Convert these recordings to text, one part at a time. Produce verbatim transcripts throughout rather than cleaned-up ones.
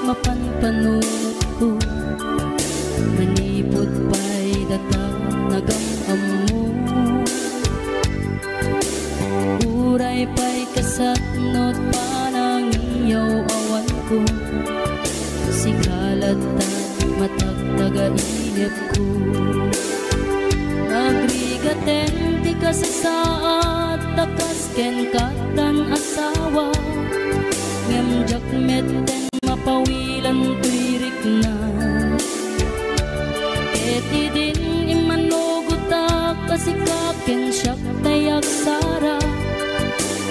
mapanpanunotko. Manipud pay data nagam-ammo. Uray pay kasatnot panangiyaw-awanko, sika latta matagtagainepko. Nagrigaten ti kasasaad ta kas ken katdan asawa, ngem diak metten mapawilan toy rikna. Ket idin immanugotak a sika ken siak tay agsara,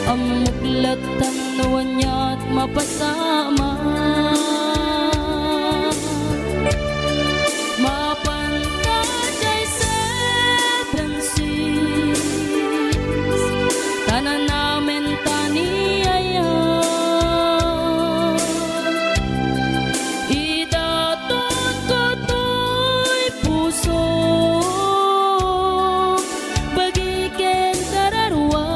ammok lattan no aniat mapasamak. Mapan ta jay seven six, ta nanamen ta ni aya. Idaton ko toy puso, bagi ken kararua.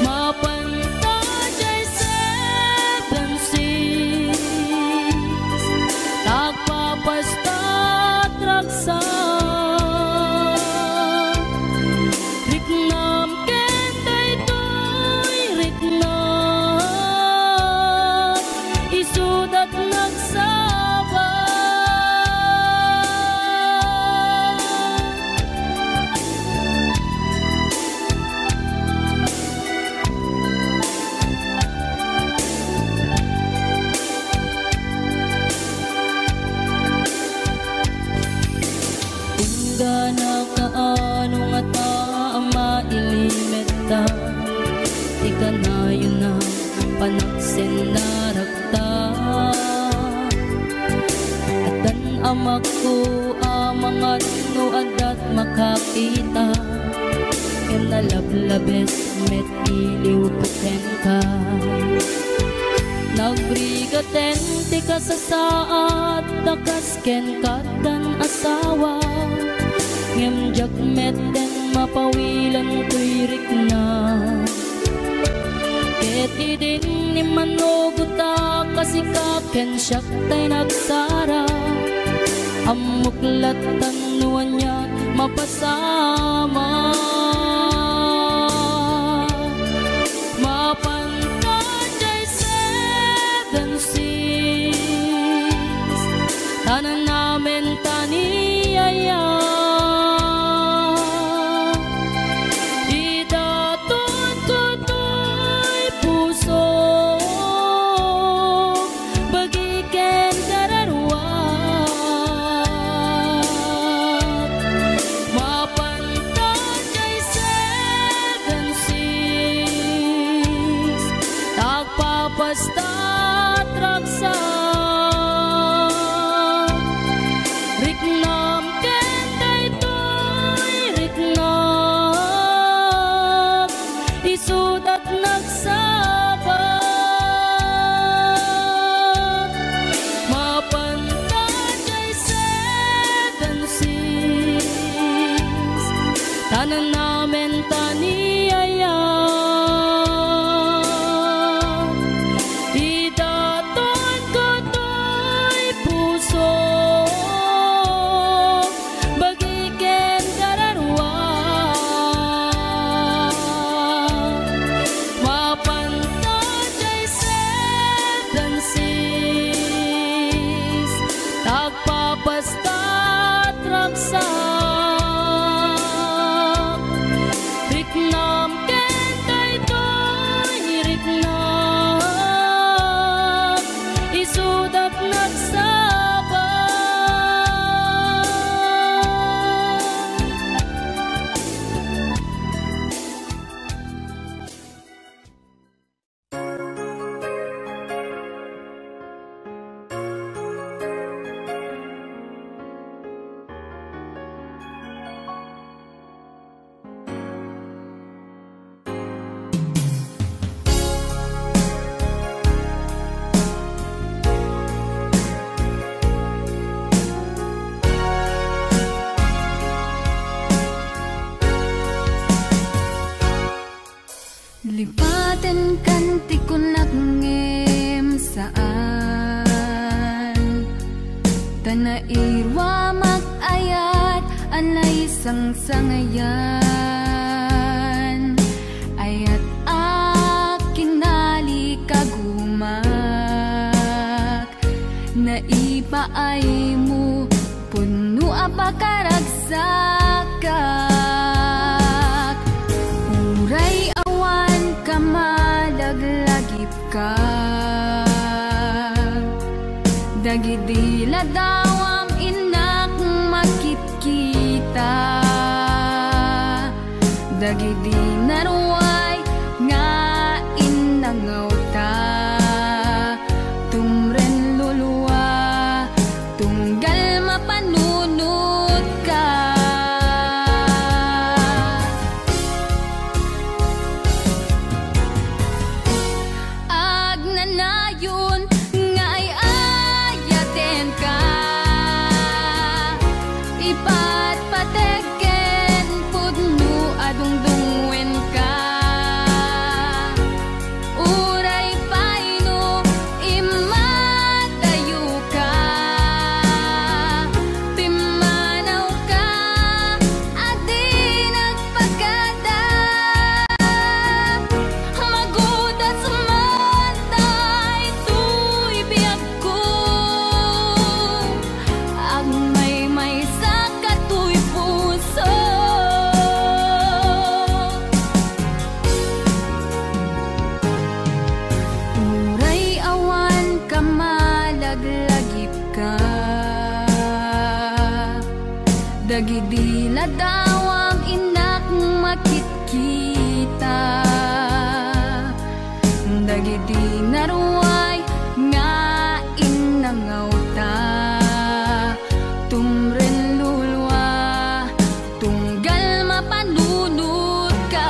Mapan ta jay seven six, tagpapastat ragsak. Riknam ken daytoy riknam, isudat nagsaba. Inggana kaano ngata a mailimetta ti kanayon a panagsennarakta. Addan amakko a mangan no addat makakita, ken nalablabes met iliwko kenka. Nagrigaten ti kasasaad ta kas ken katdan asawa, ngem diak metten mapawilan toy rikna. Ket idin immanugotak a sika ken siak tay nagsara, ammok lattan no aniat mapasamak. Mapan ta jay seven six, ta nanamen ta ni aya. Idaton ko toy puso, bagi ken kararuak. Mapan ta jay seven six, tagpapastat ragsak. Riknam ken daytoy riknam, isudat nagsaba. Mapan ta jay seven six, ta nanamen ta ni aya. Idaton ko toy puso, bagi ken kararuak. Mapan ta jay seven six, tagpapastat ragsak. Riknam ken daytoy riknam, isudat nagsaba. Nairuamak ayat a naisangsangayan, ayat a kinalikagumak, naipaaymo pudno a pakaragsakak, uray awan ka malaglagip ka. Dagidi ladawam innak makitkita, dagidi naruay nga innangawta, tumren lulua, tunggal mapanunotka. Agnanayon nga ay-ayatenka, ipatpateg ken pudno a dungdungngoenka. Uray pay no immadayoka, pimmanawka a di nagpakada. Magudas man daytoy biagko, agmaymaysa katoy puso. Uray awan ka malaglagipka, dagidi ladawam innak makitkita, dagidi naruay nga innangawta, tumren lulua, tunggal mapanunotka.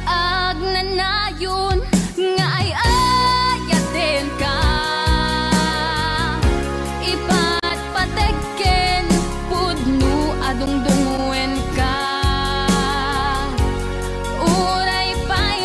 Agnanayon nga ay-ayatenka, ipatpateg ken pudno a dungdungngoenka. Uray pay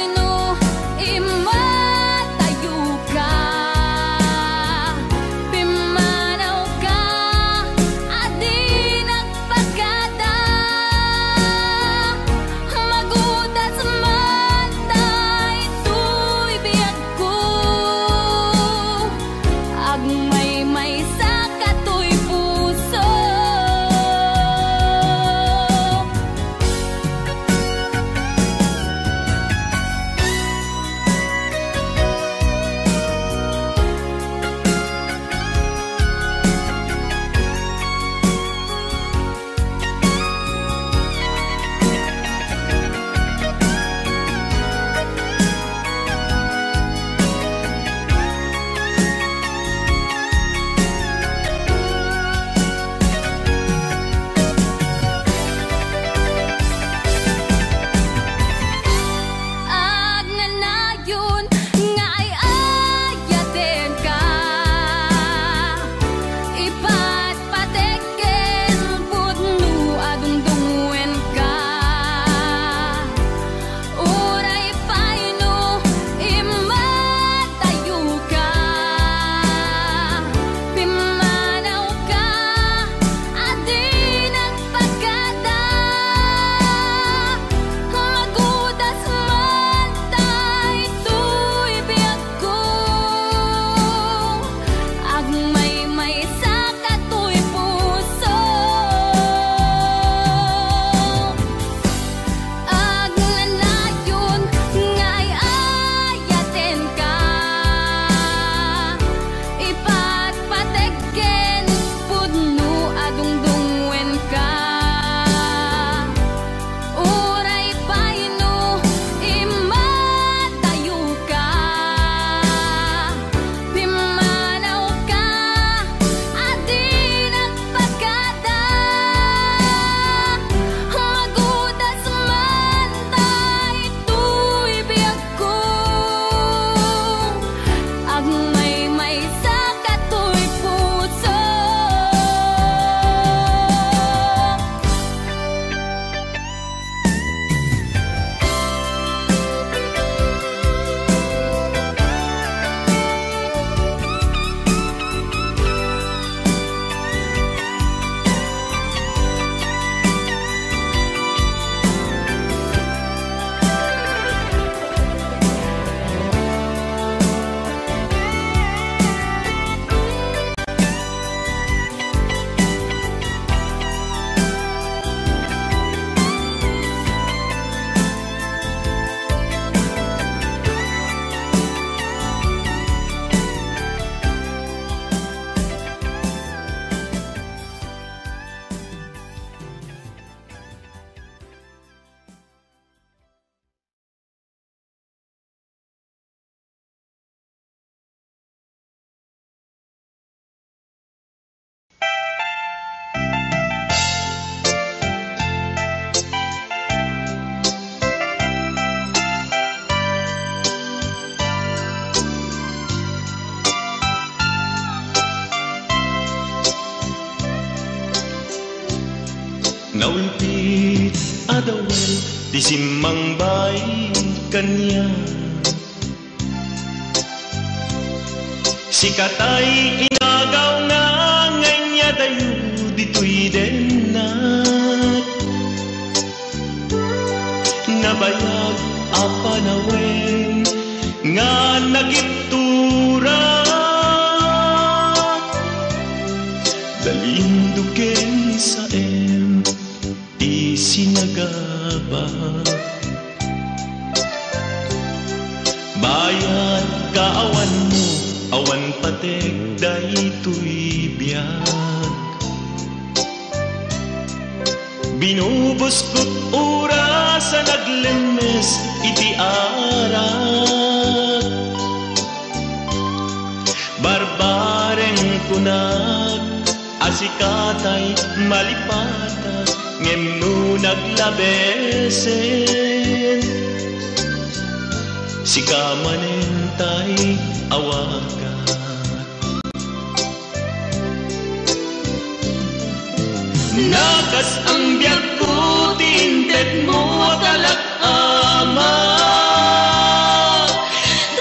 Naulpit a dawel ti simmangbay kaniak. Sika tay inagaw nga ania dayo ditoy dennak. Nabayag a panawen nga nagitturak. Nalindog ken saem ti sinagaba. Bayat ka awanmo, awan patek daytoy biag. Binubuskot oras a naglemmes iti arak. Barbareng kunak a sika tay malipatak, ngem no naglabesen, sika manen tay awagak. Nakas-ang biagko ti intedmo a kalak-ama.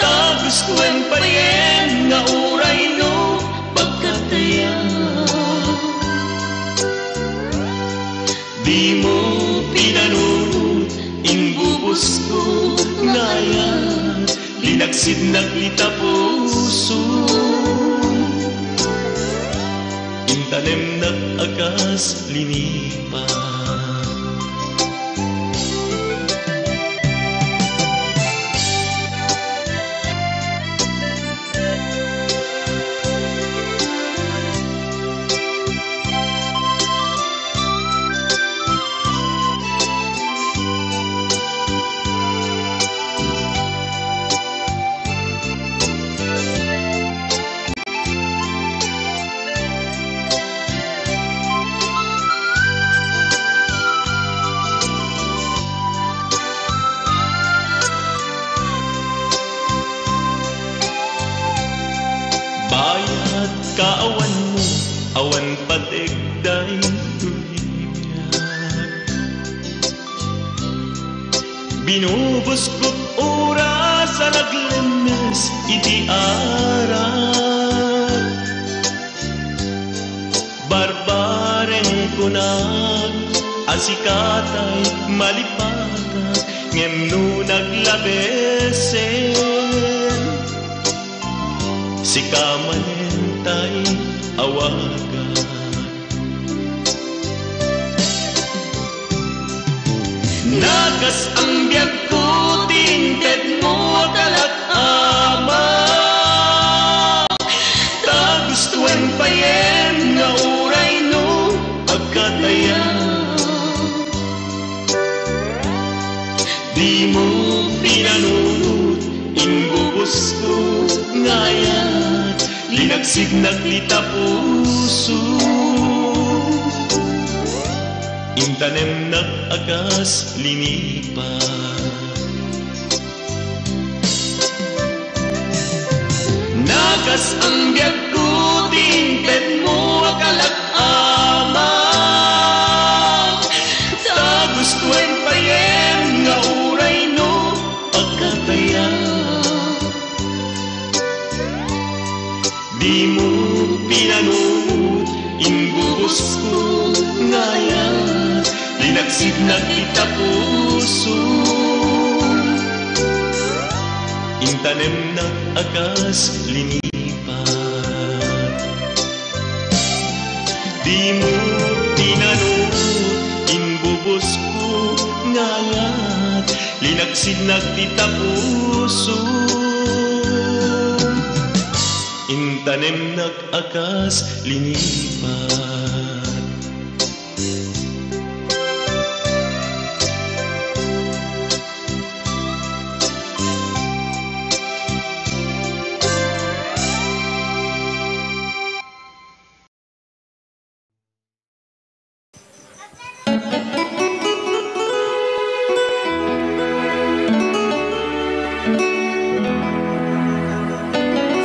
Ta gustoen payen nga uray no pagkatayan. Dimo pinanunot, imbubusko nga ayat, linaksidnak ti tapuso. Intanemnak a kas linipa. Bayat ka awanmo, awan patek daytoy biag. Binubuskot oras a naglemmes iti arak. Barbareng kunak a sika tay malipatak, ngem no naglabesen, sika manen tay awagak. Nakas-ang biagko ti intedmo a kalak-ama. Ta gustoen payen nga uray no agkatayan. Dimo pinanunot, imbubusko nga ayat, linaksidnak ti tapuso. Intanemnak a kas linipa. Nakas-ang biagko ti intedmo a kalak-ama. Ta gustoen payen nga uray no agkatayan. Dimo pinanunot, imbubusko nga ayat, linaksidnak ti tapuso. Intanemnak a kas linipa. Dimo pinanunot, imbubusko nga ayat, linaksidnak ti tapuso. Intanemnak a kas linipa.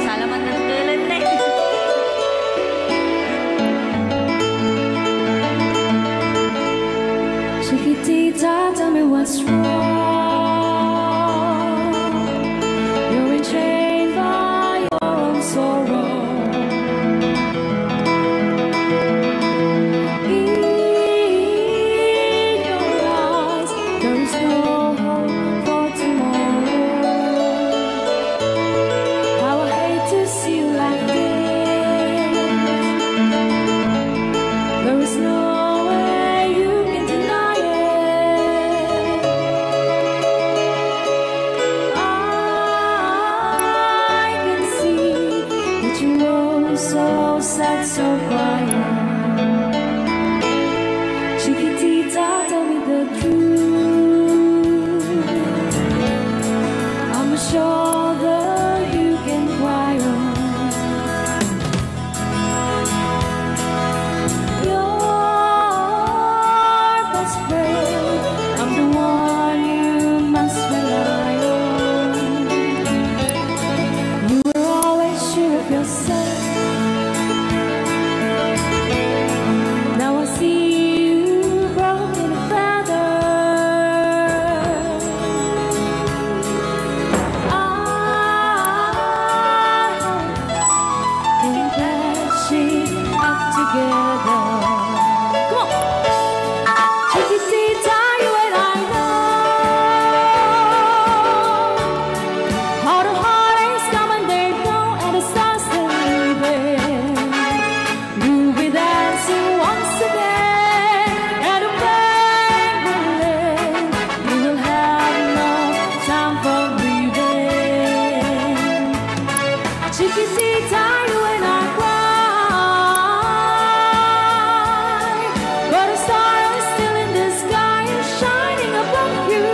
Salamat ng tulad na. Chiquitita, tell me what's wrong. You're enchained by your own sorrow. In your eyes, there is no hope for tomorrow. How I hate to see you like this. There is no way you can deny it. I can see that you know, so sad, so quiet. Chiquitita, tell me the truth. I'm a shoulder you can cry on. Your best friend, I'm the one you must rely on. You were always sure of yourself. Now I see you broken and feathered. I hope we can patch it up together. Come on. Chiquitita, you and I know how the heartaches come and they go, and the stars are leaving. We'll be dancing once again, and the pain will end. We will have no time for grieving. Chiquitita, you and I cry, but a star is still in the sky, shining above you.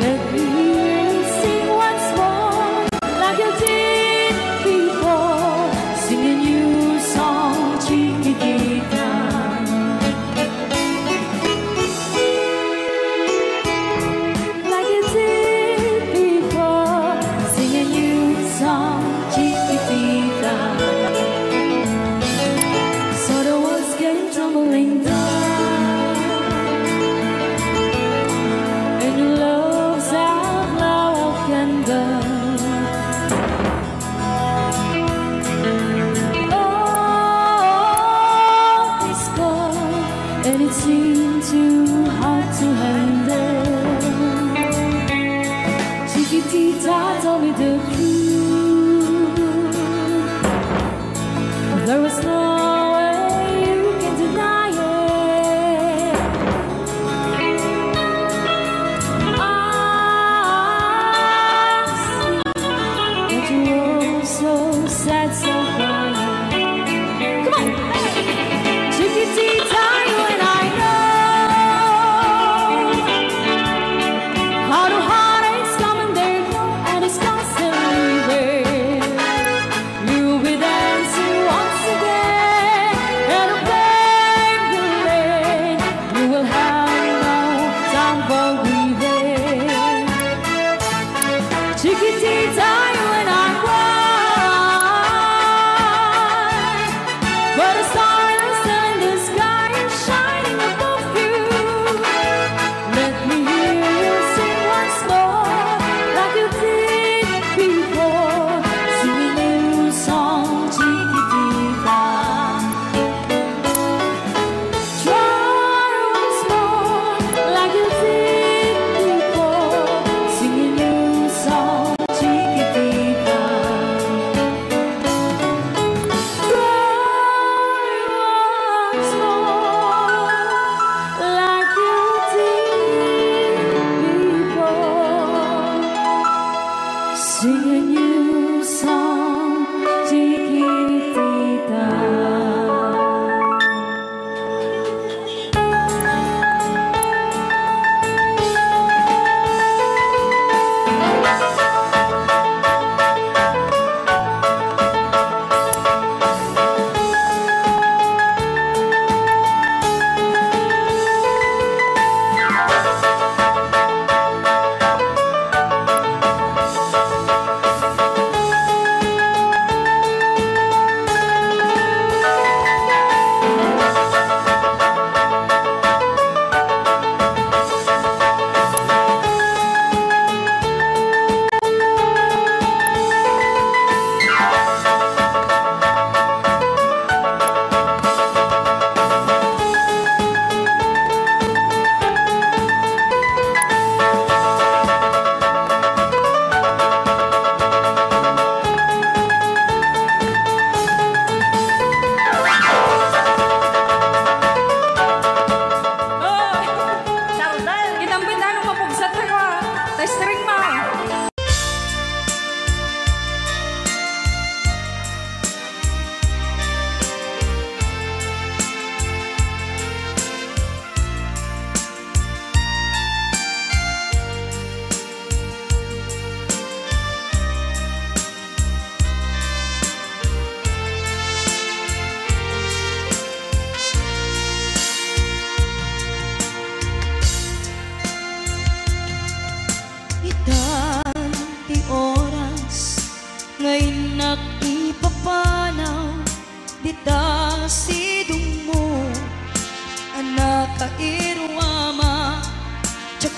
Let me hear you sing once more, like you did before. Sing a new song, Chiquitita. Like you did before, sing a new song, Chiquitita. So the walls came tumbling down, and your love's outlaw candle. Oh, this cold, and it seemed too hard to handle. Chiquitita, tell me the truth. There is no way you can deny it. I see that you are so sad, so quiet. Come on! Chiquitita, you and I know how the heartaches come and they go, and the stars are leaving. You'll be dancing once again, and the pain will end. You will have no time for grieving. Chiquitita, you and I cry, but a star is in the sky, shining above you. Let me hear you sing once more, like you did before. Sing a new song, Chiquitita. Try once more, like you did before. Sing a new song, Chiquitita.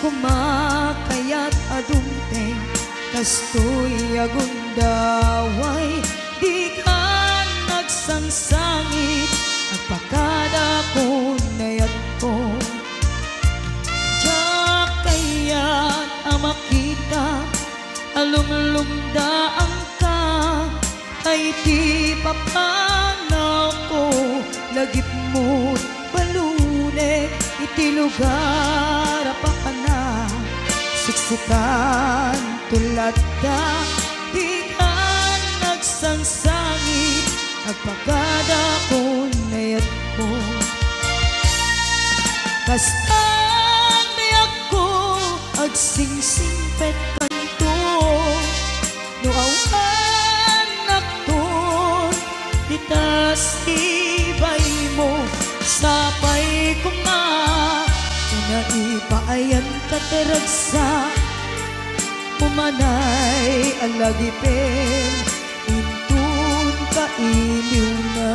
Koma kayat a dumteng, kastoy a gundaway, dikan agsangsangit, agpakada kun nayatko. Diak kayat a makita a lumlumdaanka, ay ti papanawko, lagipmo't balunek iti lugar a papanak. Siksikan to latta, dikan agsangsangit, agpakada kun nayatko. Kastan riakko, agsingsingpet kanto, no awan nakton, ita sibaymo, sapay koma, ta naipaayan kat ragsak, umanay a lagipen, inton kailiwna.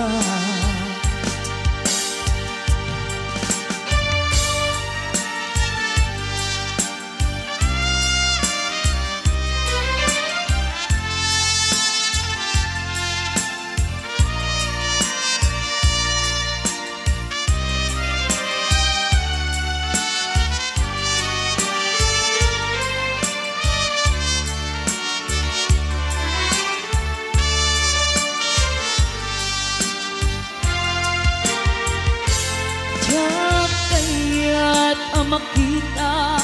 Diak kayat a makita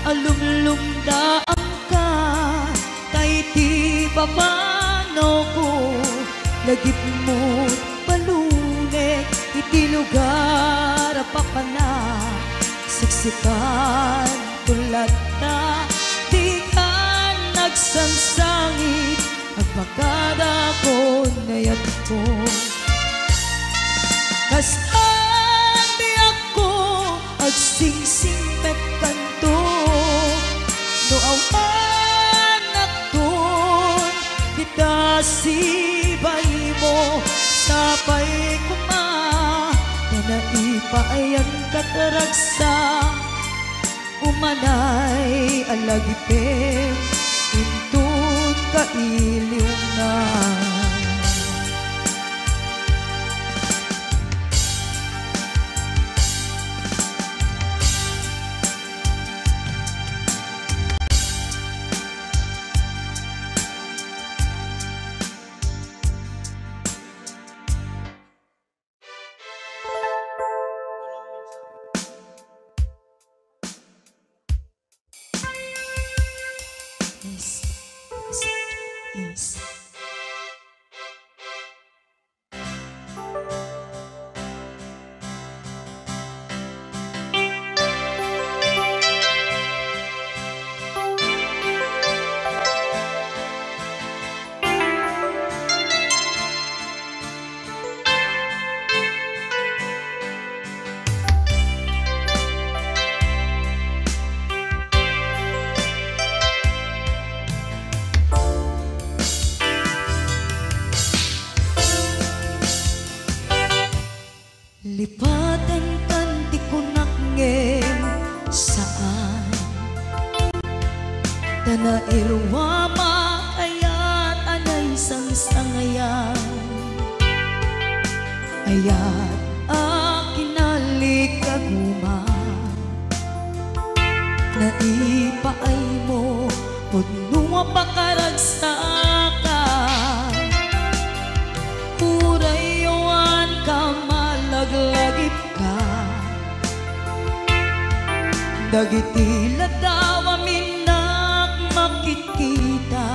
a lumlumdaanka, tay ti papanawko, lagipmo't balunek iti lugar a papanak. Siksikan to latta, dikan agsangsangit, agpakada kun nayatko. Kastan riakko, agsingsingpet kanto, no awan nakton, ita sibaymo, sapay koma, ta naipaayan kat ragsak, umanay a lagipen, inton kailiwna. Yes. Yes. Yes. Lipatenkan ti kunak ngem saan. Ta nairuam a kayat a naisangsangayan. Ayat a kinalikaguman. Naipaaymo pudno a pakaragsakan. Uray awan ka malaglagipka. Dagiti ladaw a minnak makitkita.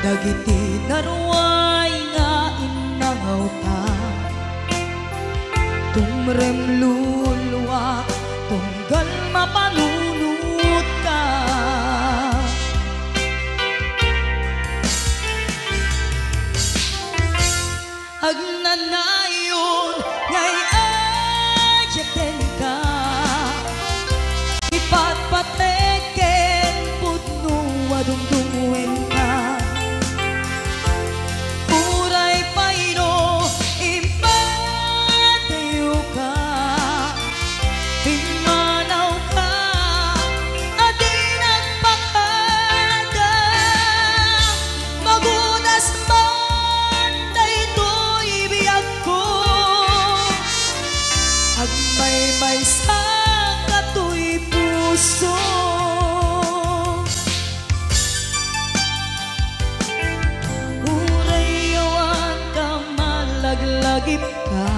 Dagiti naruay nga innangawta. Tumrem luluak tunggal mapanunotka. Agnanayon nga iyayatenka, ipatpateg ken pudno a dumdumngegka. Uray pay no impadayoka, pimmanaw Maymaysa katoy puso. Uray awan ka malaglagip ka.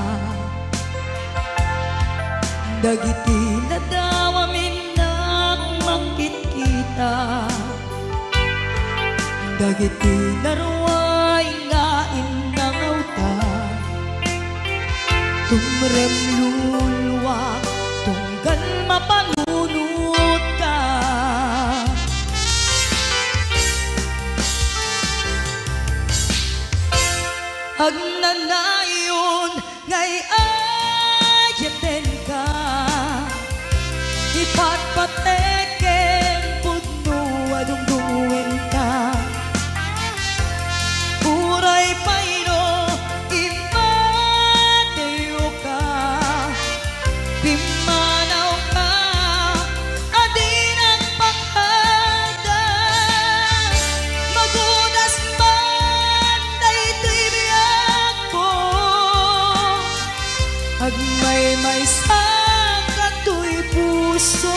Dagiti ladaw a minnak makitkita. Dagiti naruay nga innangawta. Tumrem luluak tunggal mapanunotka. Agnanayon nga ay-ayatenka, ipatpatek ken pudno a dungdunguenka. Uray pay no immatiyoka, pimmanawka a dinak pakada. Magudas man daytoy biag ko, agmaymaysa katoy puso.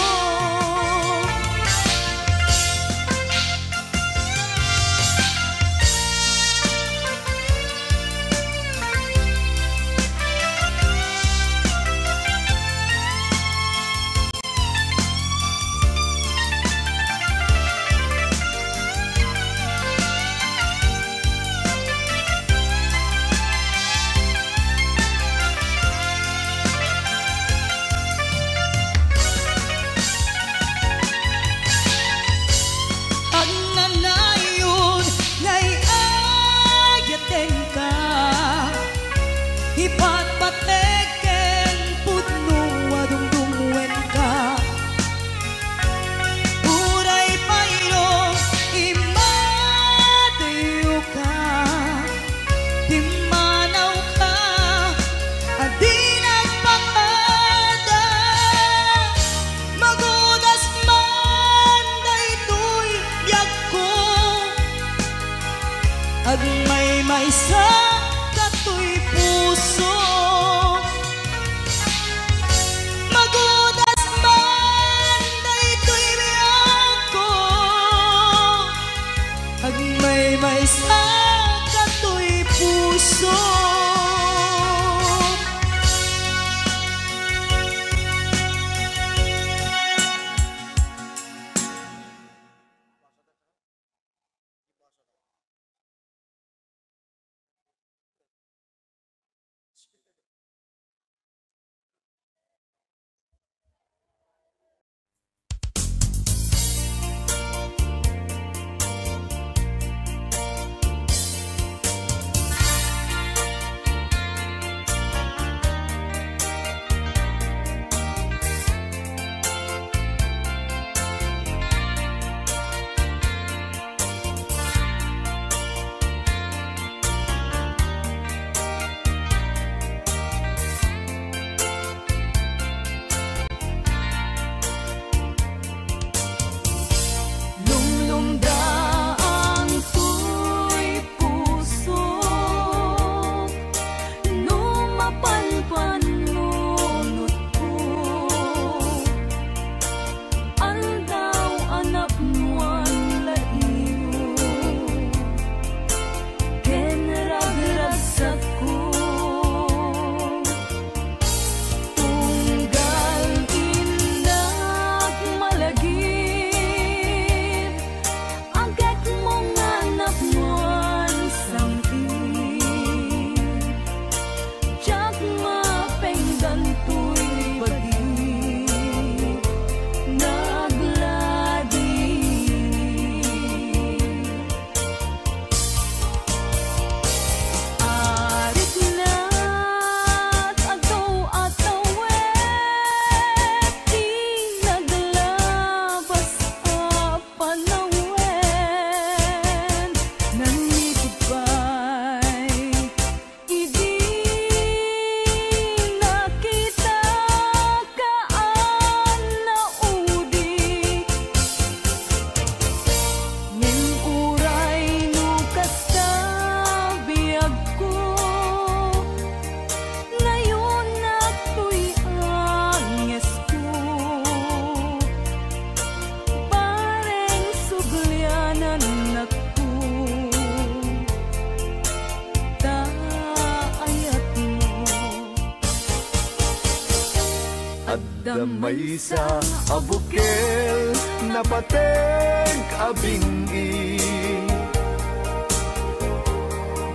Adda maysa a bukel, napateg a bing-i.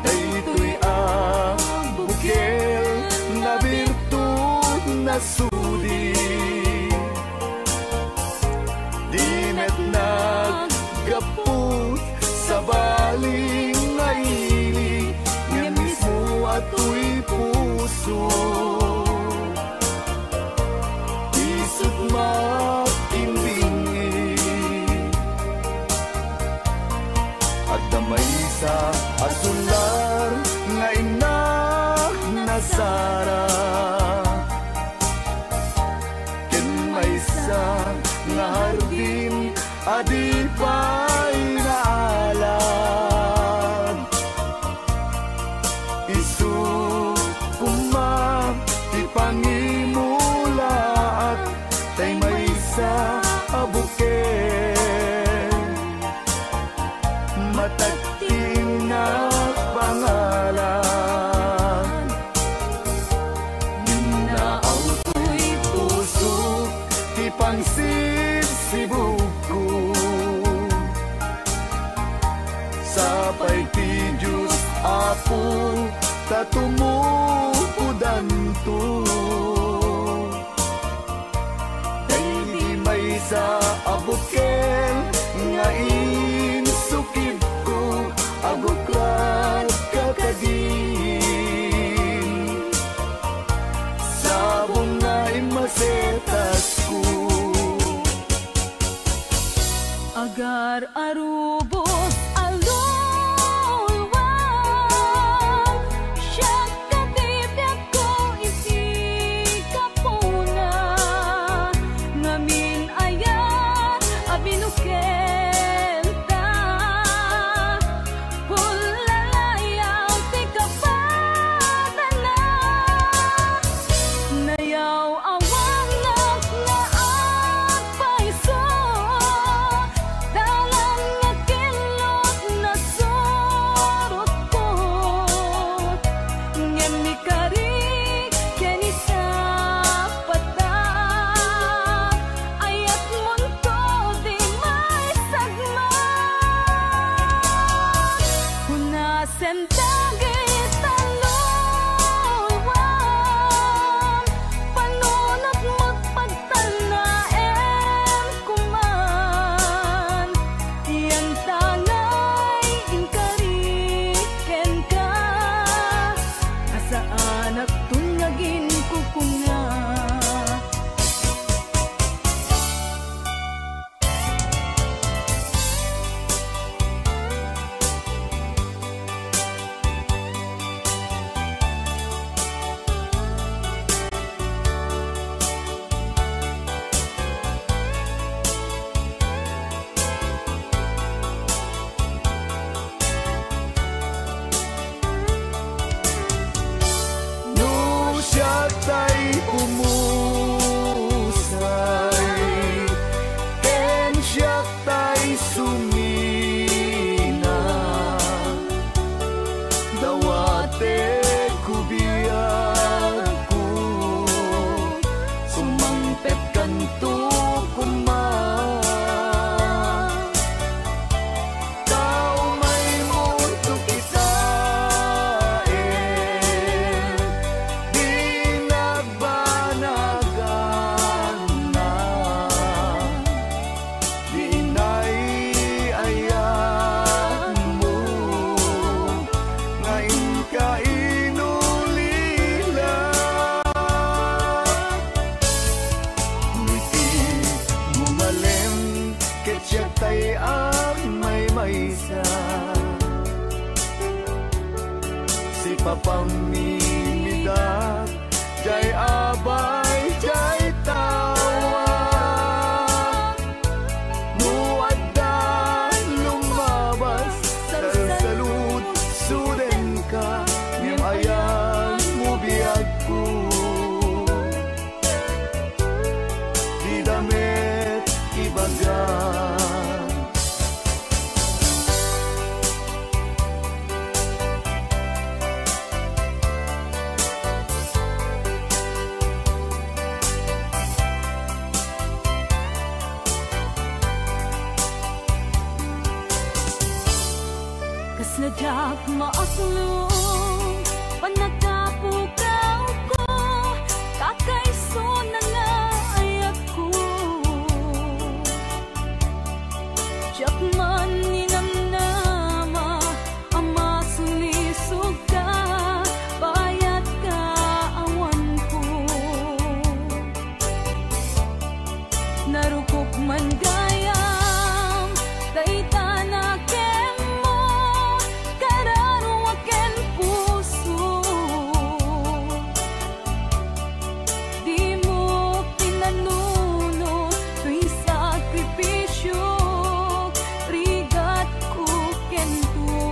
Daytoy a bukel, nabirtud, nasudi. Di met naggapu, sabali nga ili, ngem mismo a toy puso. Isut' makimbing-i. Adda maysa a sular nga innak nasara, ken maysa nga hardin a di pay naalad. Isu koma ti pangimulaak, tay maysa a bukel, matag ti innak pangalan. Innaawtoy pusok ti pangsibsibugko. Sapay ti Dios, Apo, ta tumupodanto. Daydi maysa a bukel nga insukibko, agukladka kadin. Sabong nga immasetasko. Agar a rubos a luluag, siak ti biagko iti gapuna, ngamin ayat a binukelta. Pulalayaw ti kapadana, nayaw-awanak nga agpayso, dalan nga kinlot nasurotko, ngem ikari ken isapatda, ayatmonto di maisagmak. Hunasen dagita luluag, panunotmo pagtanaem koman, yantangay inkari kenka, a saanakton nga aginkukuna. No siak tay pumusay, ken siak tay sumina, dawatek ko biagko, sumangpetkanto koma. Ta umaymonto kitaen, di nagbanaganna, di inay-ayatmo nga inka inulila. Ngem ti mumalem ket siak tay agmaymaysa. Sipapamimidak, jay abay, jay tawa. No adda lumabas, salsalud, sudenka, ngem ayanmo biagko. Dida met ibaga. Diak maaklong, pannakapukawko, kakaisuna nga ayatko. Diak man ninamnama a masulisogka, bayatka awanko. Narukop man gayam, dayta nakenmo, kararua ken puso. Dimo pinanunot toy sakripisio, rigatko ken too.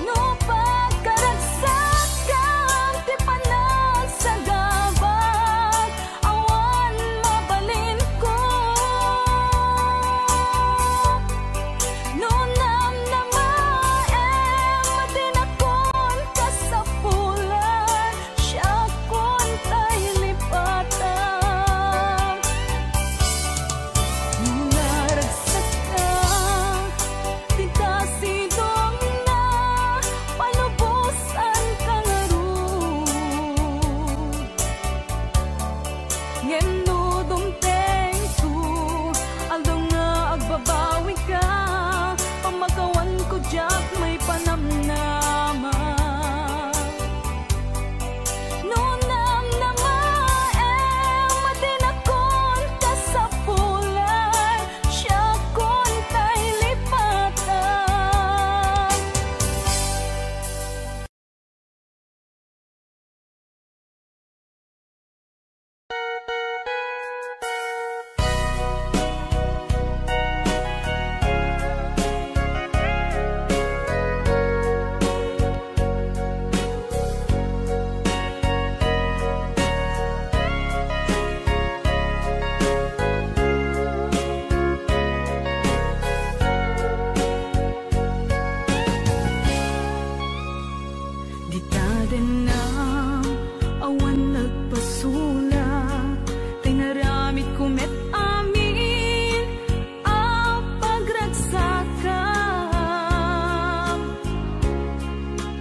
No pagkaragsakkam ti panagsagabak, awan mabalinko. No namnamaem a dinakon kasapulan, siakon tay lipatam. No naragsakkak, dita sidongna, palubosanka ngarud. Ngem no dumtengko, aldaw nga agbabawika, pamakawanko diak maipanamnama. No namnamaem a dinakon kasapulan, siakon tay lipatam. Dita dennam, awan nagpasulak, ta inaramidko met amin a pagragsakam.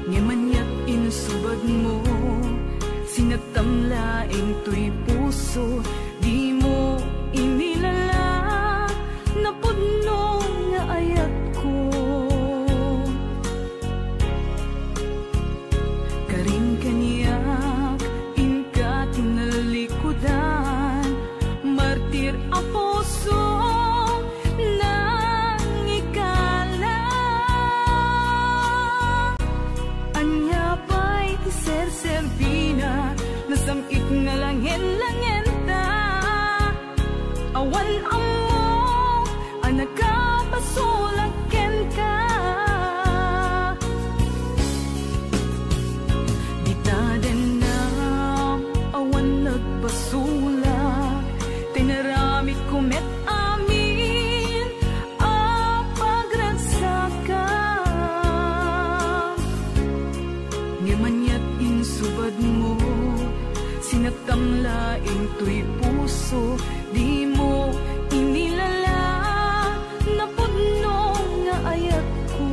Ngem aniat insubadmo, sinagtam laeng toy puso, dimo inilala, napudno nga ayatko. Karin kaniak, inka tinallikudan, martir a pusong nangikala. Ania pay ti serserbina, nasam-it nga langen-langenta? Awan ammok a nakapasulak kenka. Dita dennam, awan nagpasulak, ta inaramidko met amin a pagragsakam. Ngem aniat insubadmo, sinagtam laeng toy puso, dimo inilala, napudno nga ayatko.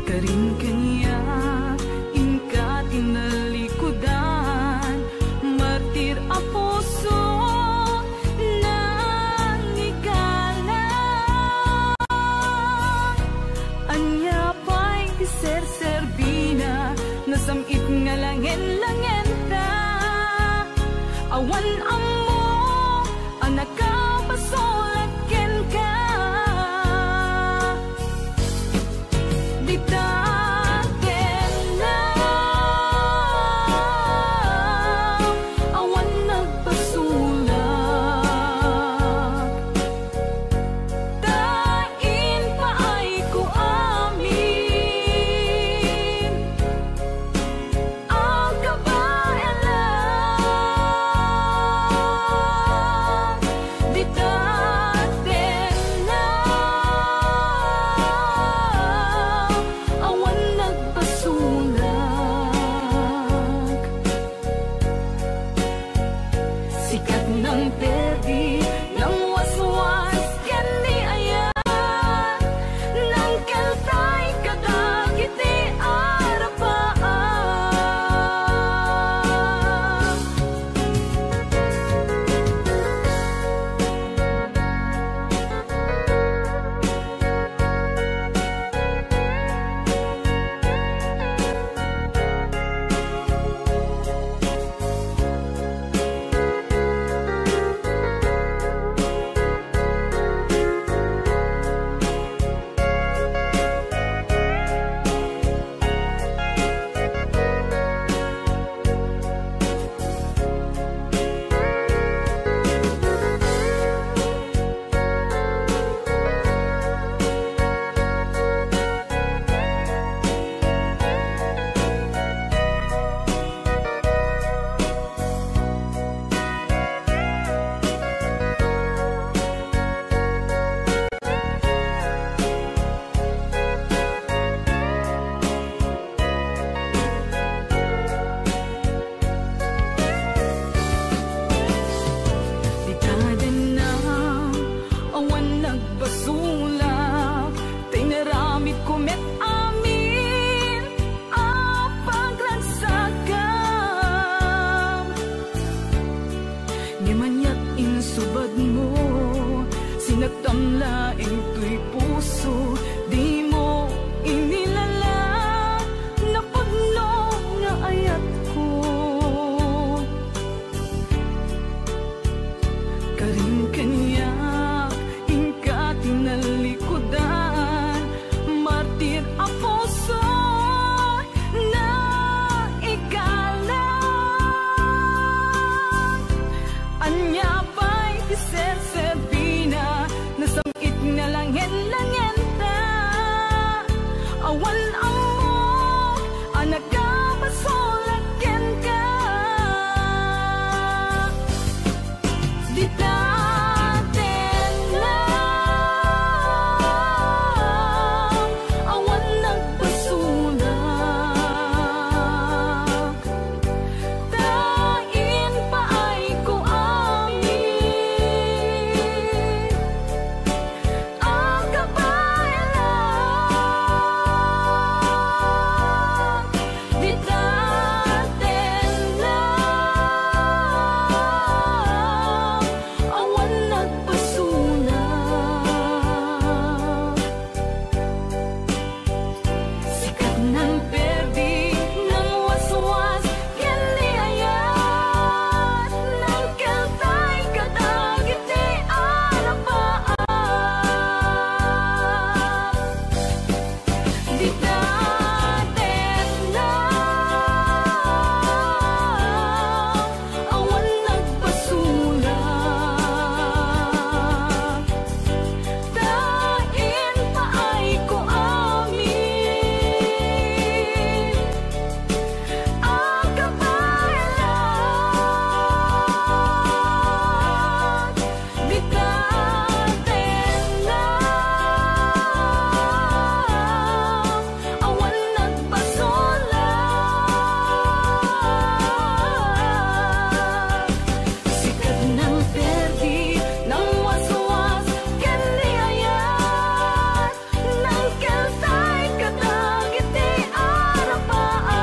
Karin kaniak, inka tinallikudan, martir a puso nangikala. Ania pay ti serserbina, nasam-it nga langen-langenta? Awan ammok a nakapasulak kenka. Dita dennam, awan nagpasulak, ta impaayko amin a kabaelan. Laeng toy puso, dimo inilala, napudno nga ayatko. Karin kaniak, inka tinalikudan, martir a puso, naikalang. Ania pay ti serserbina, nasam-it nga langen-langenta. Awan ammok a nakabasolak kenka. Dita tengnga, awan nagbasolak. Ta impaayko amin a kabaelan. Dita tengnga, awan nagbasolak. Sikat nang perdi, nang waswas, ken ni ayat, nang keltay kadagiti arapaak. Dita tengnga, awan nagbasolak. Ta impaayko amin a kabaelan. Dita tengnga, awan nagbasolak. Sikat nang perdi, nang waswas, ken ni ayat, nang keltay kadagiti arapaak.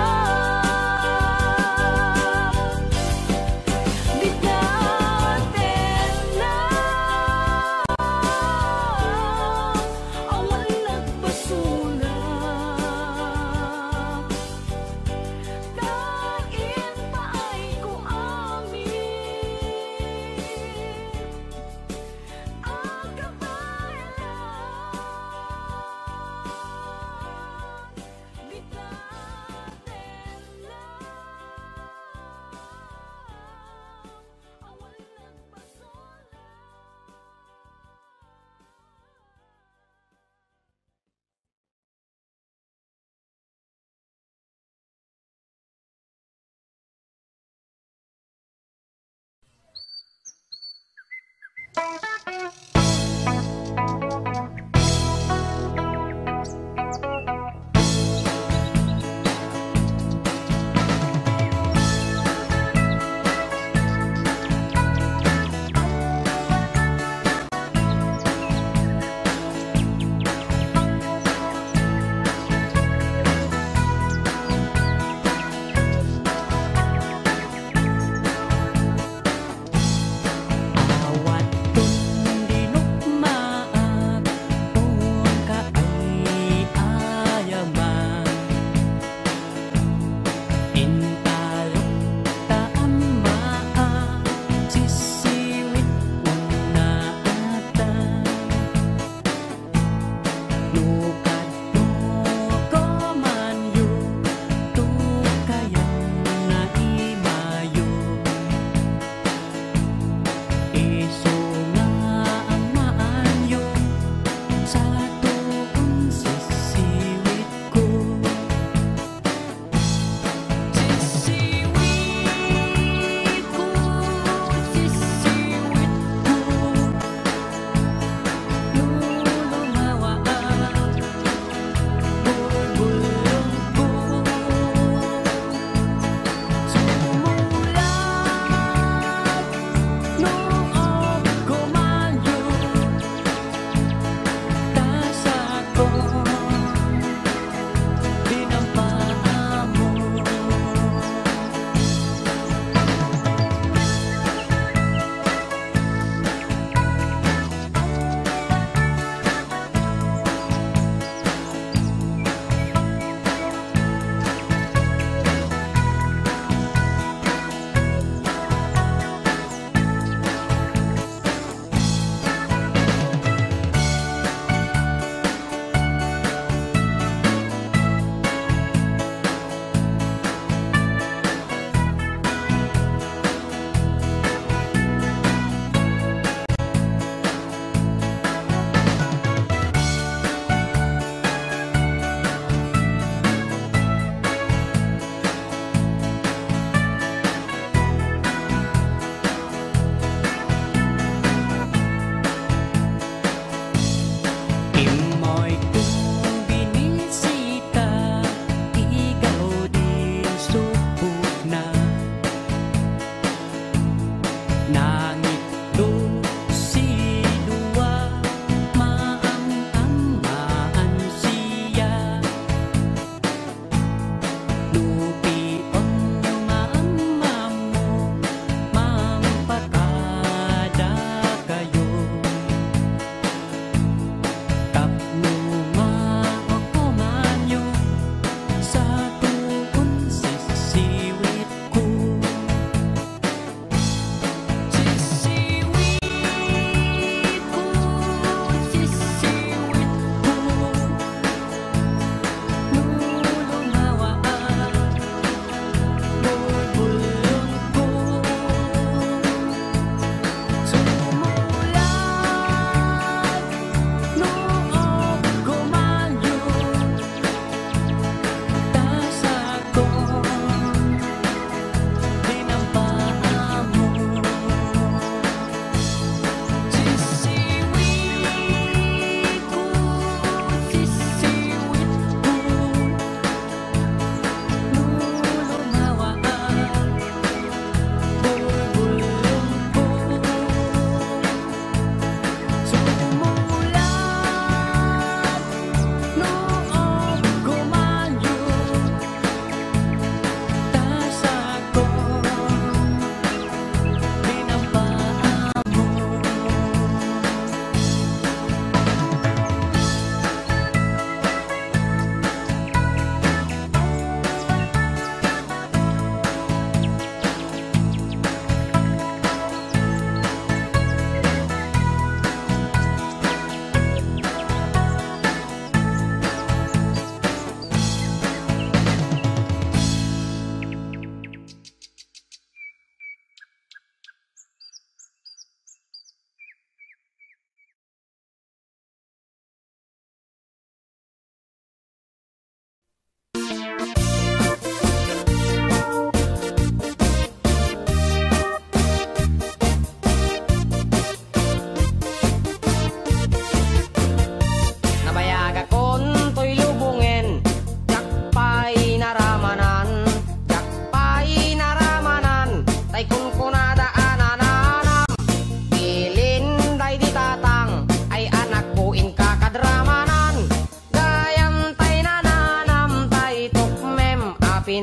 Dita tengnga, awan nagbasolak. Ta impaayko amin a kabaelan. Dita tengnga, awan nagbasolak. Awaton di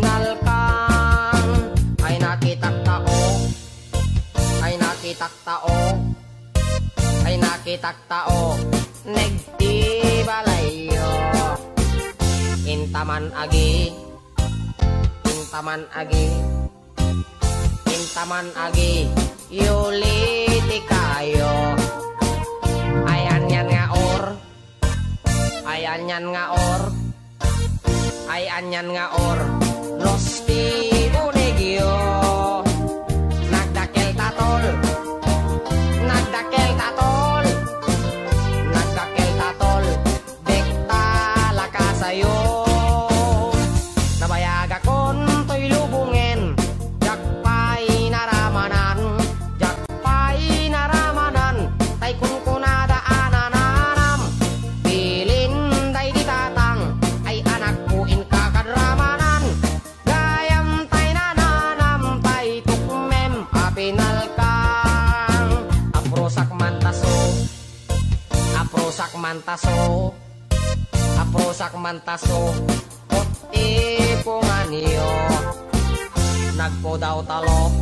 Nalkang, ay nakitak tao, ay nakitak tao, ay nakitak tao, nagdi balayyo. Intaman agi, intaman agi, intaman agi, yuli ti kayo. Ay anian nga or, ay anian nga or, ay anian nga or, no ti unegyo. Nagdakkel tatol, nagdakkel tatol, nagdakkel tatol, dikta la kasayo. Nabayagakon toy lubongen, diak pay naramanan, diak pay naramanan, tay kunkunada a nananam. Bilin daydi tatang, ay anakko, inka kad ramanan. Gayam tay nananam, tay tukmem a pinalkang. Aprusak man taso, aprusak man taso, aprusak man taso, ot ipunganyo. Nagpudaw talok,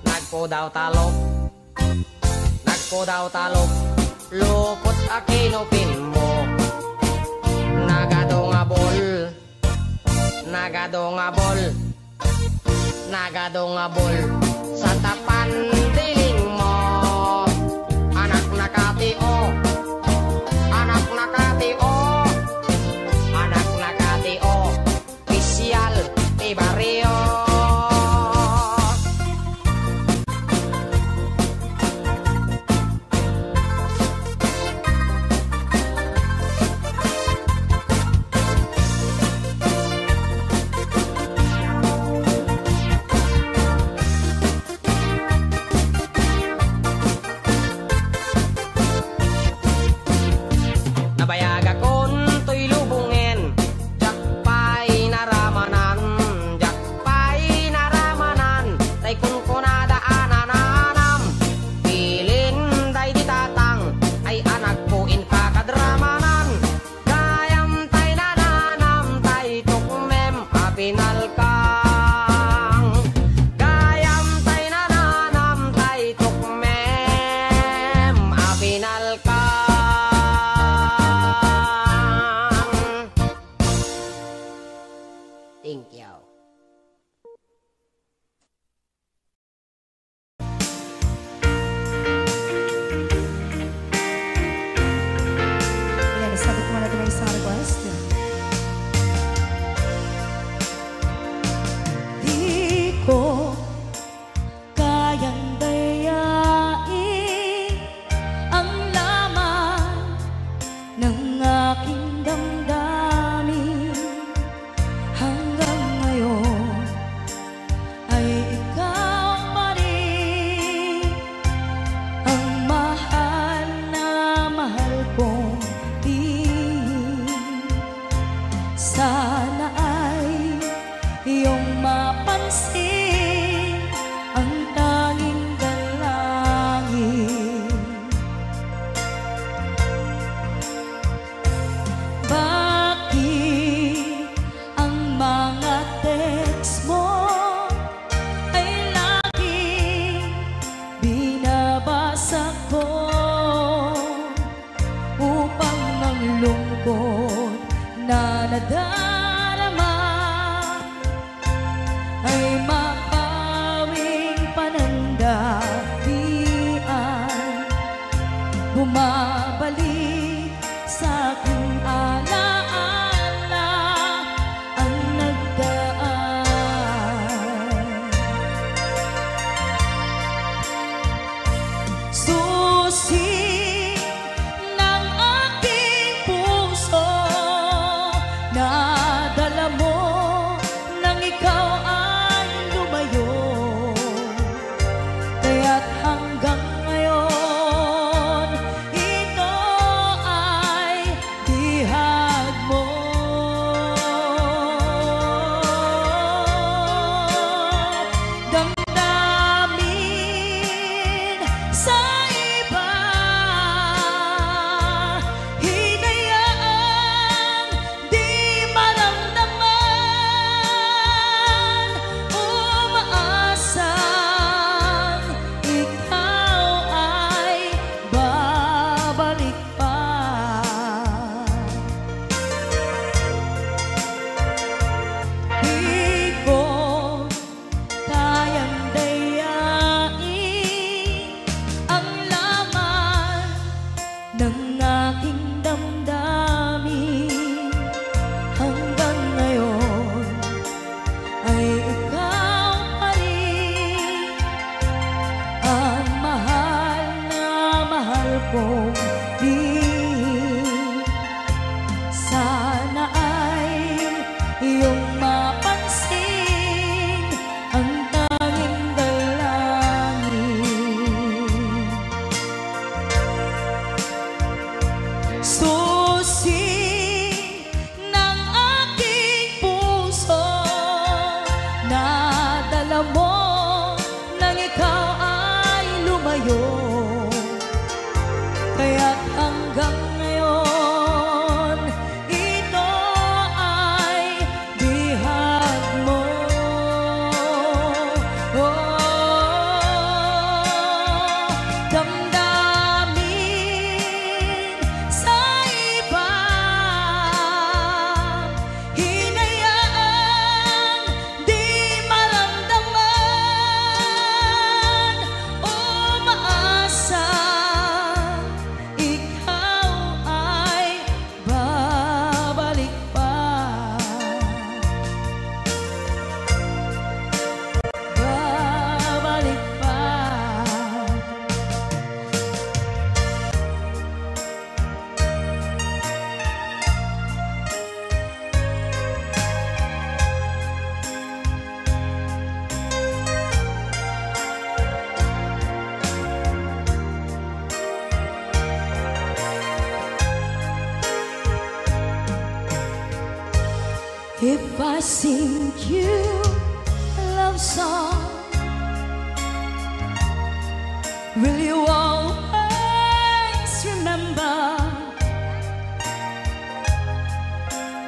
nagpudaw talok, nagpudaw talok, lupot a kinupinmo. Nagado nga bol, nagado nga bol, nagado nga bol, santa pandilingmo. Anak na katio, anak na katio, anak na katio, opisyal ti barrio. Nabayagakon toy lubongen, diak pay naramanan, diak pay naramanan, tay kunkunada a nananam. Bilin daydi tatang, ay anakko, inka kad ramanan. Gayam tay nananam, tay tukmem a pinalkang. Gayam tay nananam, tay tukmem a pinalkang. Thank you. Ayan, isabit mo na ito may isang request. Di ko kayang dayain ang laman ng aking damdamin hanggang ngayon. Ay ikaw pa rin ang mahal na mahal kong diin. Sana ay iyong mapansin ang tanging dalangin. Bakit ang mga text mo ay laging binabasa ko upang ang lungkot na nadarama ay mapawing panandalian. Bumabalik sa aking alaala ang nagdaan. Susi ng aking puso, nadala mo nang ikaw ay lumayo. Kaya't hanggang ngayon, ito ay bihag mo. Damdamin sa iba, hinayaang di maramdaman. If I sing you a love song, will you always remember?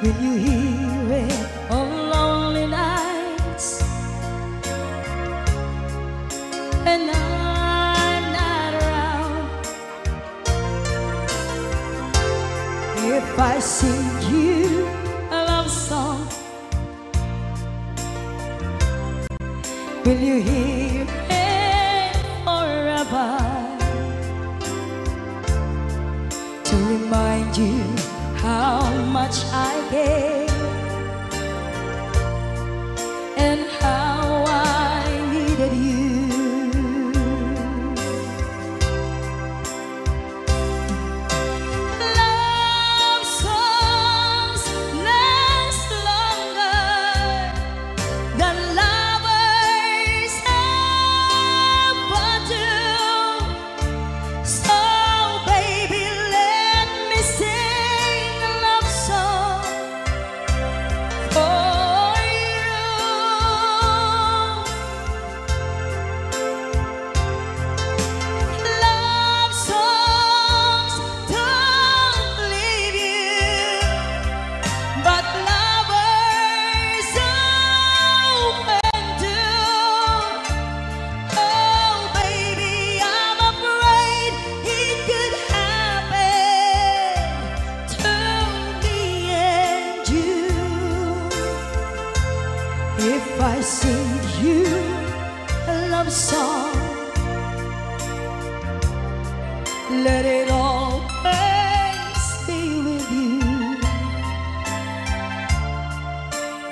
Will you hear it on lonely nights? And I'm not around. If I sing you a love song, will you hear it forever? To remind you how much I care and how I needed you. Love songs last longer than lovers ever do. So, baby, let me sing a love song for you. Love songs don't leave you, but lovers often do. Oh, baby, I'm afraid it could happen to me and you. If I sing you a love song, let it always be with you.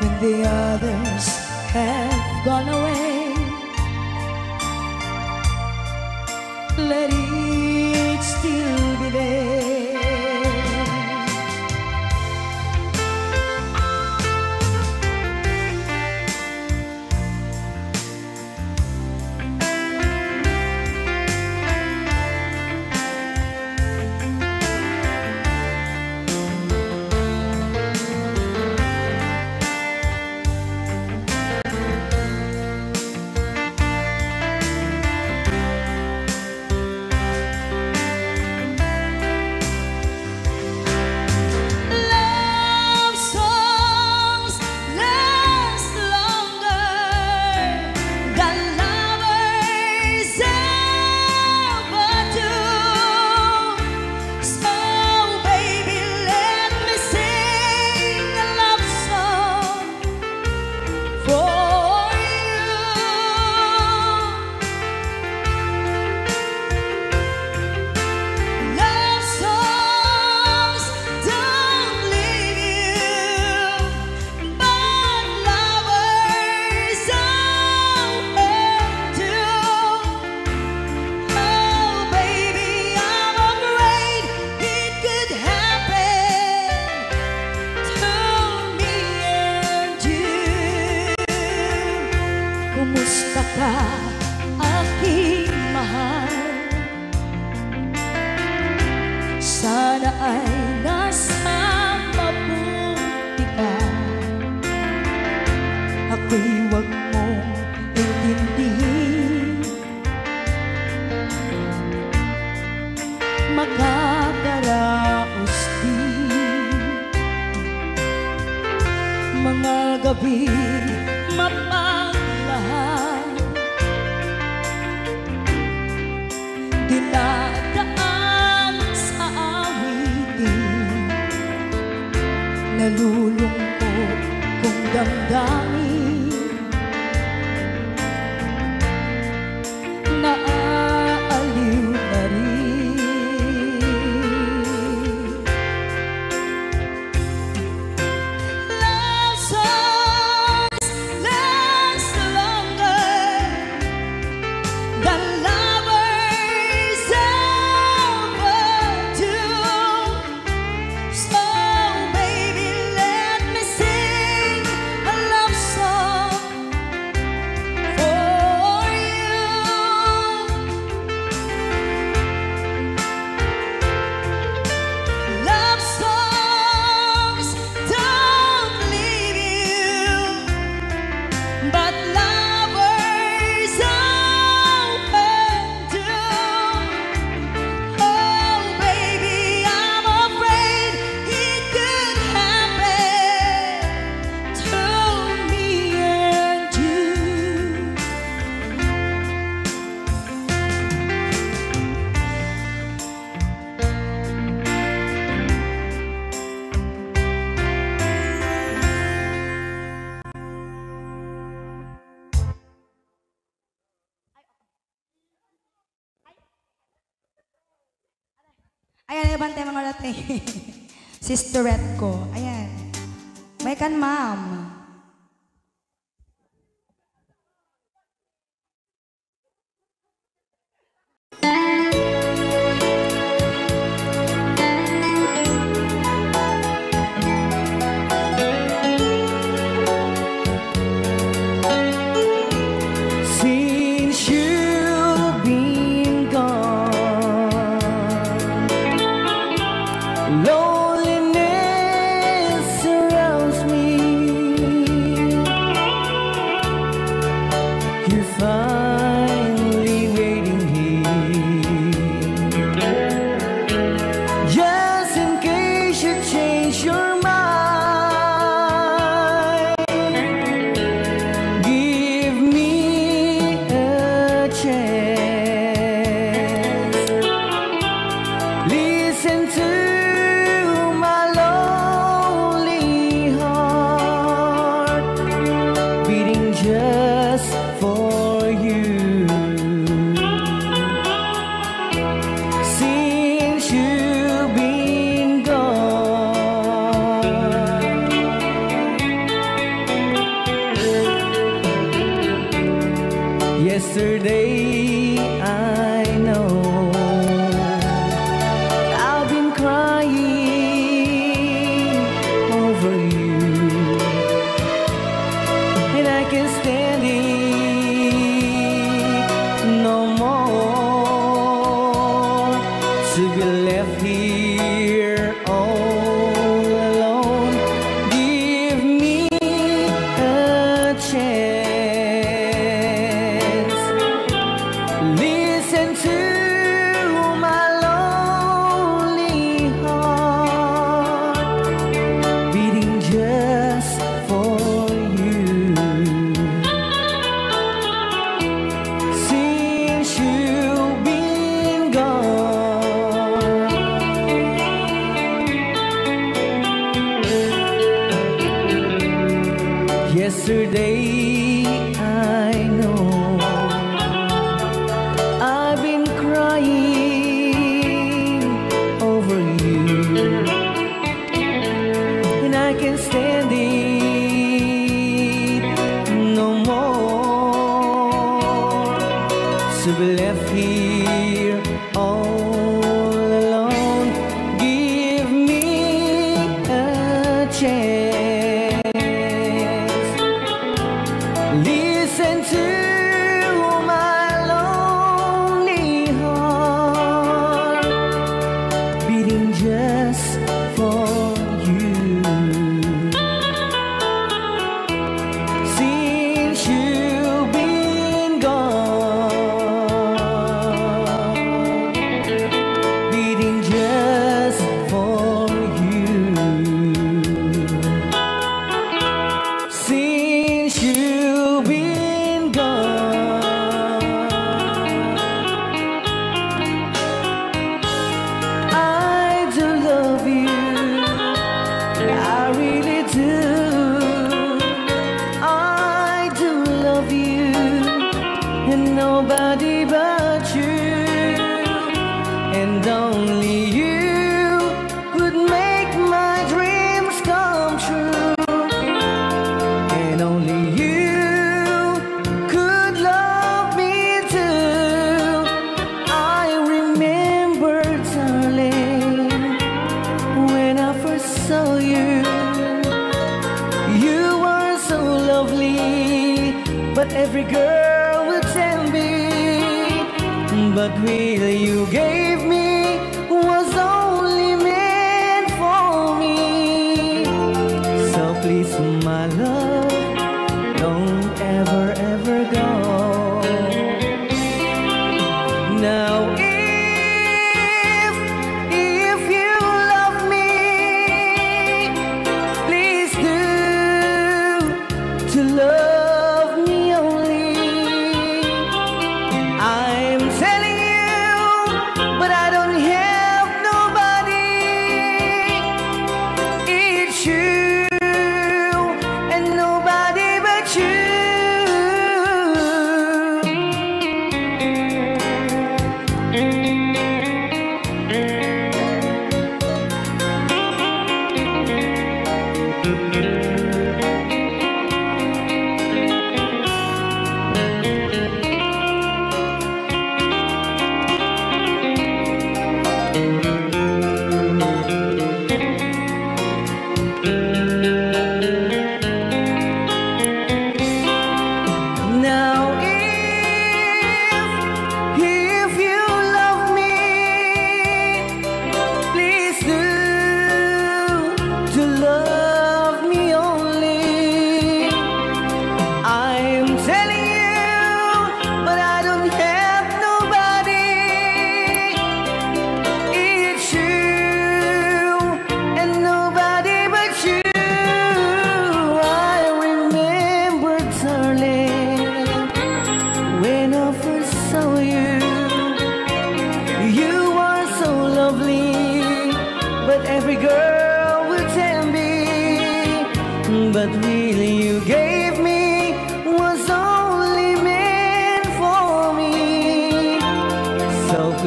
When the others have gone away, let it still be there. Love songs last longer than lovers ever do. So, baby, let me sing a love song for you. Love songs don't leave you, but lovers often do. Oh, baby, I'm afraid it could happen to me and you. Kumusta ka, aking mahal? Sana ay nasa mabuti ka. Ako'y wag mong intindihin. Makakaraos di mga gabi mapaglahan, dinadaan sa awitin, nalulungkot kong damdamin. Naaaliw na rin. Love songs last longer than lovers ever do. So, baby, let me sing a love Bante, mga late. Sisterette ko. Ayan. May kan, ma'am. Since you've been gone, loneliness surrounds me. You're finally waiting here. Just in case you change your mind, give me a chance. Listen to my lonely heart beating just for you. Since you've been gone. Yesterday, I know I've been crying over you, and I can't stand it no more to be left here all alone. Give me a chance. Listen to my lonely heart beating just for you. Since you've been gone. Yesterday, I know I've been crying over you, and I can't stand it no more to be left here all alone. Give me a chance. Listen to my lonely heart beating just for you. Since you've been gone, beating just for you. Since you've been gone, I do love you. I really do. I do love you, and nobody but you, and only you could make my dreams come true, and only you could love me too. I remember, darling, when I first saw you, you were so lovely, but every girl would tell me, but will you gave me was only meant for me. So please, my love, don't ever, ever go. Now, if, if you love me, please do to love me only. I'm telling you, but I don't have nobody. It's you and nobody but you.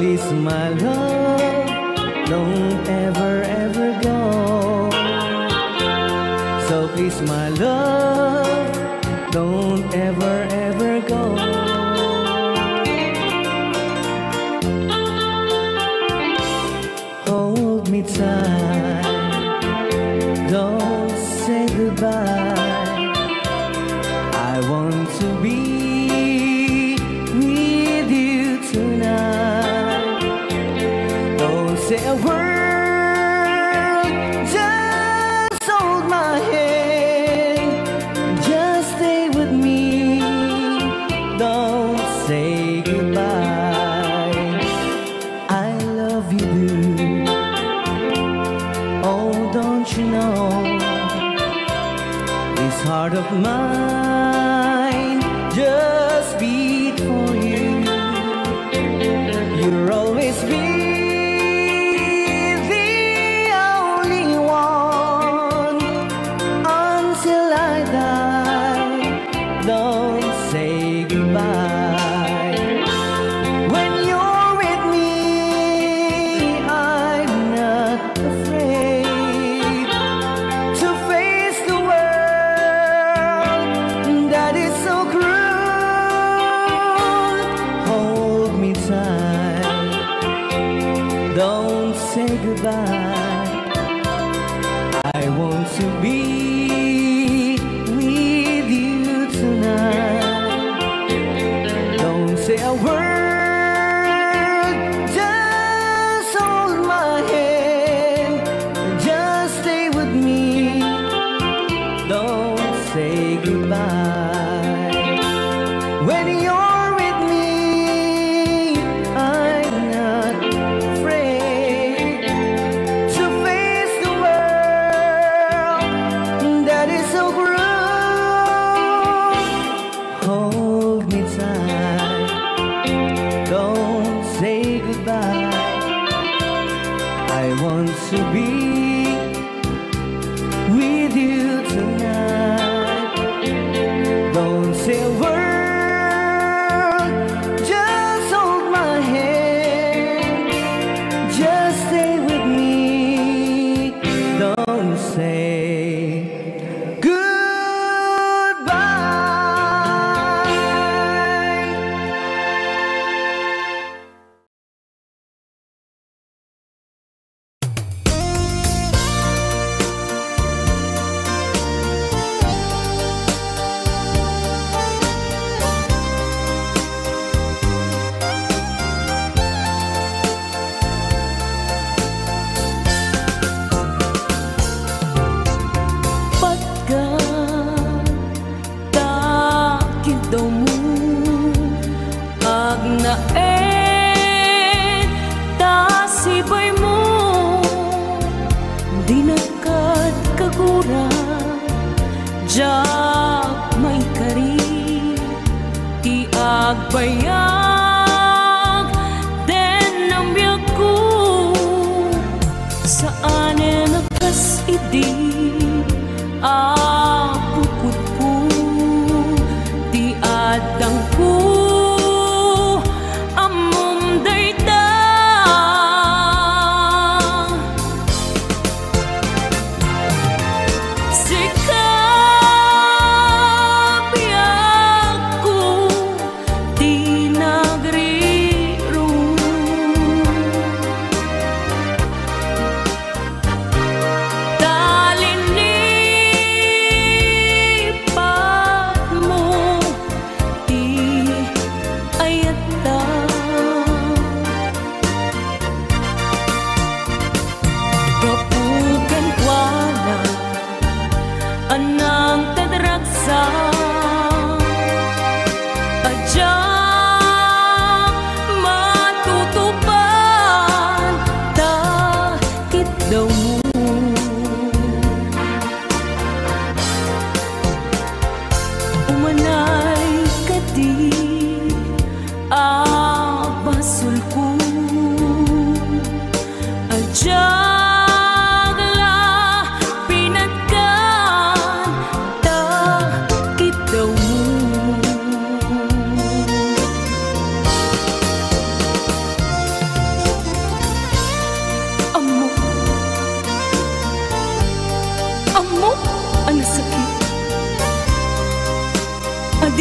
Please, my love, don't ever, ever go. So please, my love, don't ever, ever go. Hold me tight, don't say goodbye. I want to be with you tonight. Don't say a word, just hold my hand. Just stay with me, don't say goodbye. I love you, do. Oh, don't you know? This heart of mine just beat for you. You'll always be the only one until I die. Don't say goodbye. When you're with me, I'm not afraid to face the world that is so cruel. Hold me tight, don't say goodbye. I want to be with you tonight. Don't say a word, just hold my hand, just stay with me. Don't say goodbye. When you're with me, I'm not afraid to face the world that is so cruel. Hold me tight, don't say goodbye. I want to be with you tonight. Don't say a word, just hold my hand. Just stay with me. Don't say goodbye. Patga ta kiddawmo, agnaed ta sibaymo, dinak kad kagura, diak maikari ti agbayag den biagko. Saanen a kas idi a pukodko ti addangko, ammom dayta. Sika, biagko, ti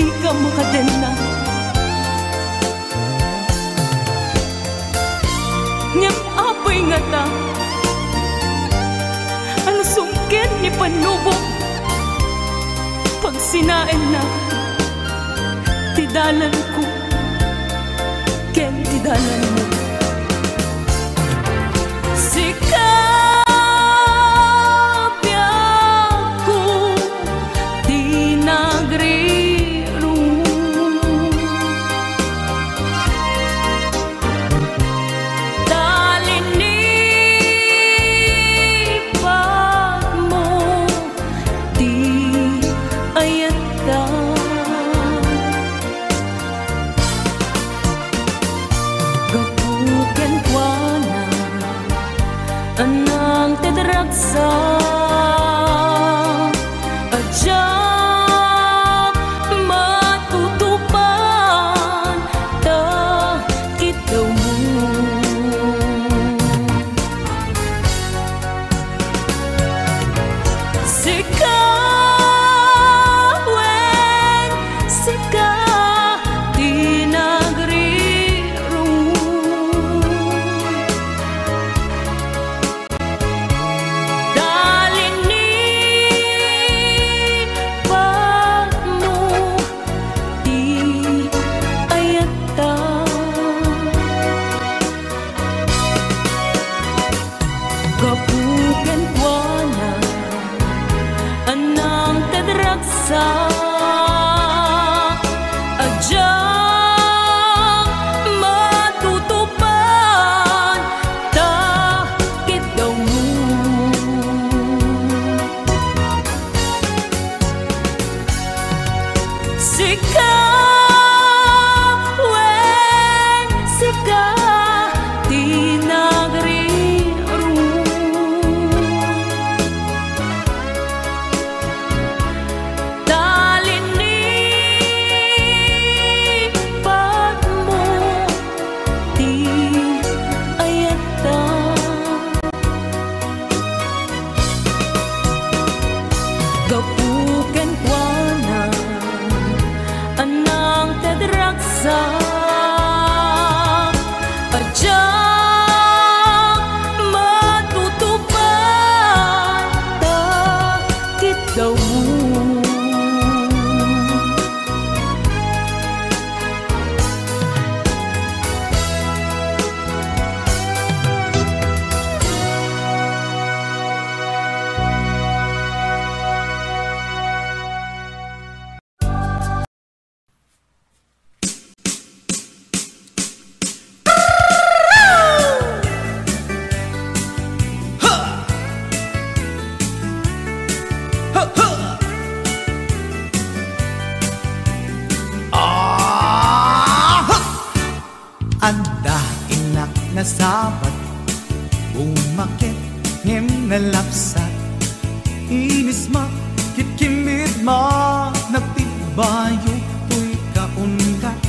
Dika makadenna. Ngem apay ngata a nasungken ni Pannubok, pagsinaenna ti dalanko ken ti dalanmo. Sika, biagko, ti nagrirung. Ta linipatmo ti ayatda. Gapu kenkuana a nangted ragsak a diak matutupan ta kidawmo. Sika, wen, sika ti nagrirung. Ta linipatmo ti ayatda. Gapu kenkuana a nangted ragsak a diak matutupan ta kidawmo. Sika, wen, sika ti nagrirung. Ta linipatmo ti ayatda. Gapu kenkuana a nangted ragsak a diak matutupan ta kidawmo. Adda innak nasabat, bumaket ngem nalapsat. Inismak ket kimmidma, nagtibbayok toy kaundat.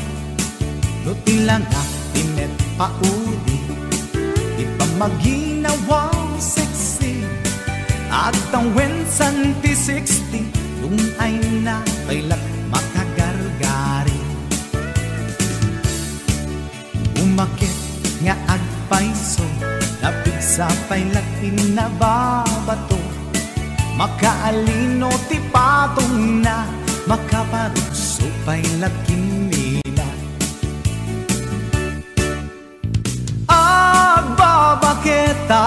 No ti langak ti met paudi, ti pammaginawaw sexy, agtawen santi sixty, dun-ayna pay la't makagargari. Umaket nga agpayso, napigsa pay la't innababato. Makaalino ti patongna, makaparugso pay la't kimmina. Agbabaketa,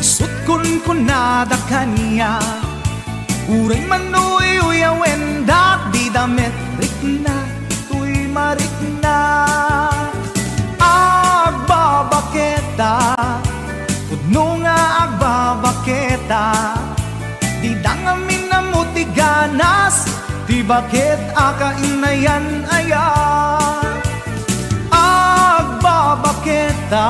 isut' kunkunada kaniak. Uray man uyuyawen, dagiti damet rikna, toy marikna. Agbabaketa, pudno nga agbabaketa, dida ngamin ammo ti ganas, ti baket a kainayan-ayan. Agbabaketa,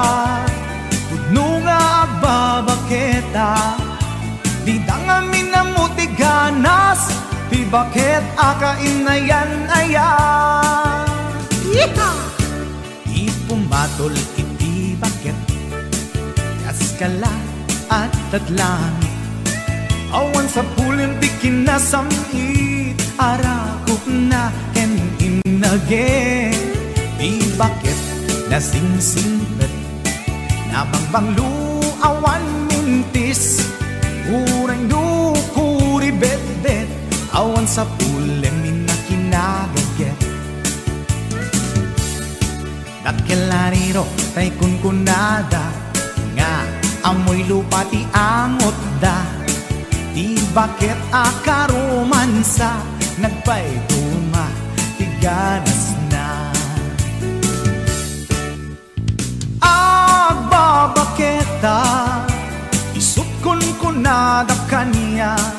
pudno nga agbabaketa, dida ngamin ammo ti ganas, ti baket a kainayan-ayan. Yeehaw! Ti pumatol iti baket, kas kala, adda langit. Awan sapulen ti kinasam-it, arakop na ken innege, ti baket nasingsingpet, nabangbanglo awan mintis, uray no kuribetbet, awan sapulem inna kinagaget. Dakkel a riro tay kunkunada nga ammoy lupa ti angotda. Ti baket a karomansa, nagpayduma ti ganasna. Agbabaketa, isut' kunkunada kaniak,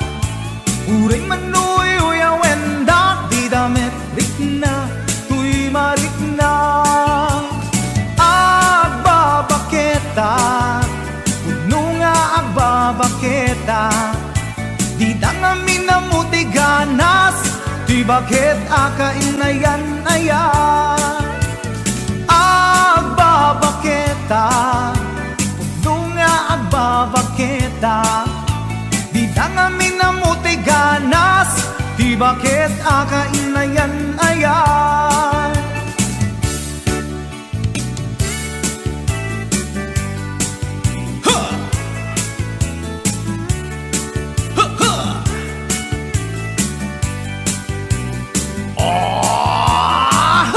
uray man uyuyawendak, dida met rikna toy marikna. Agbabaketa, pudno nga agbabaketa, dida ngamin ammo ti ganas, ti baket a kainayan-ayan. Agbabaketa, ti pudno nga agbabaketa, dida ngamin ammo ti ganas, ti baket a kainayan-ayan. Ha! Ha, ha! Ah!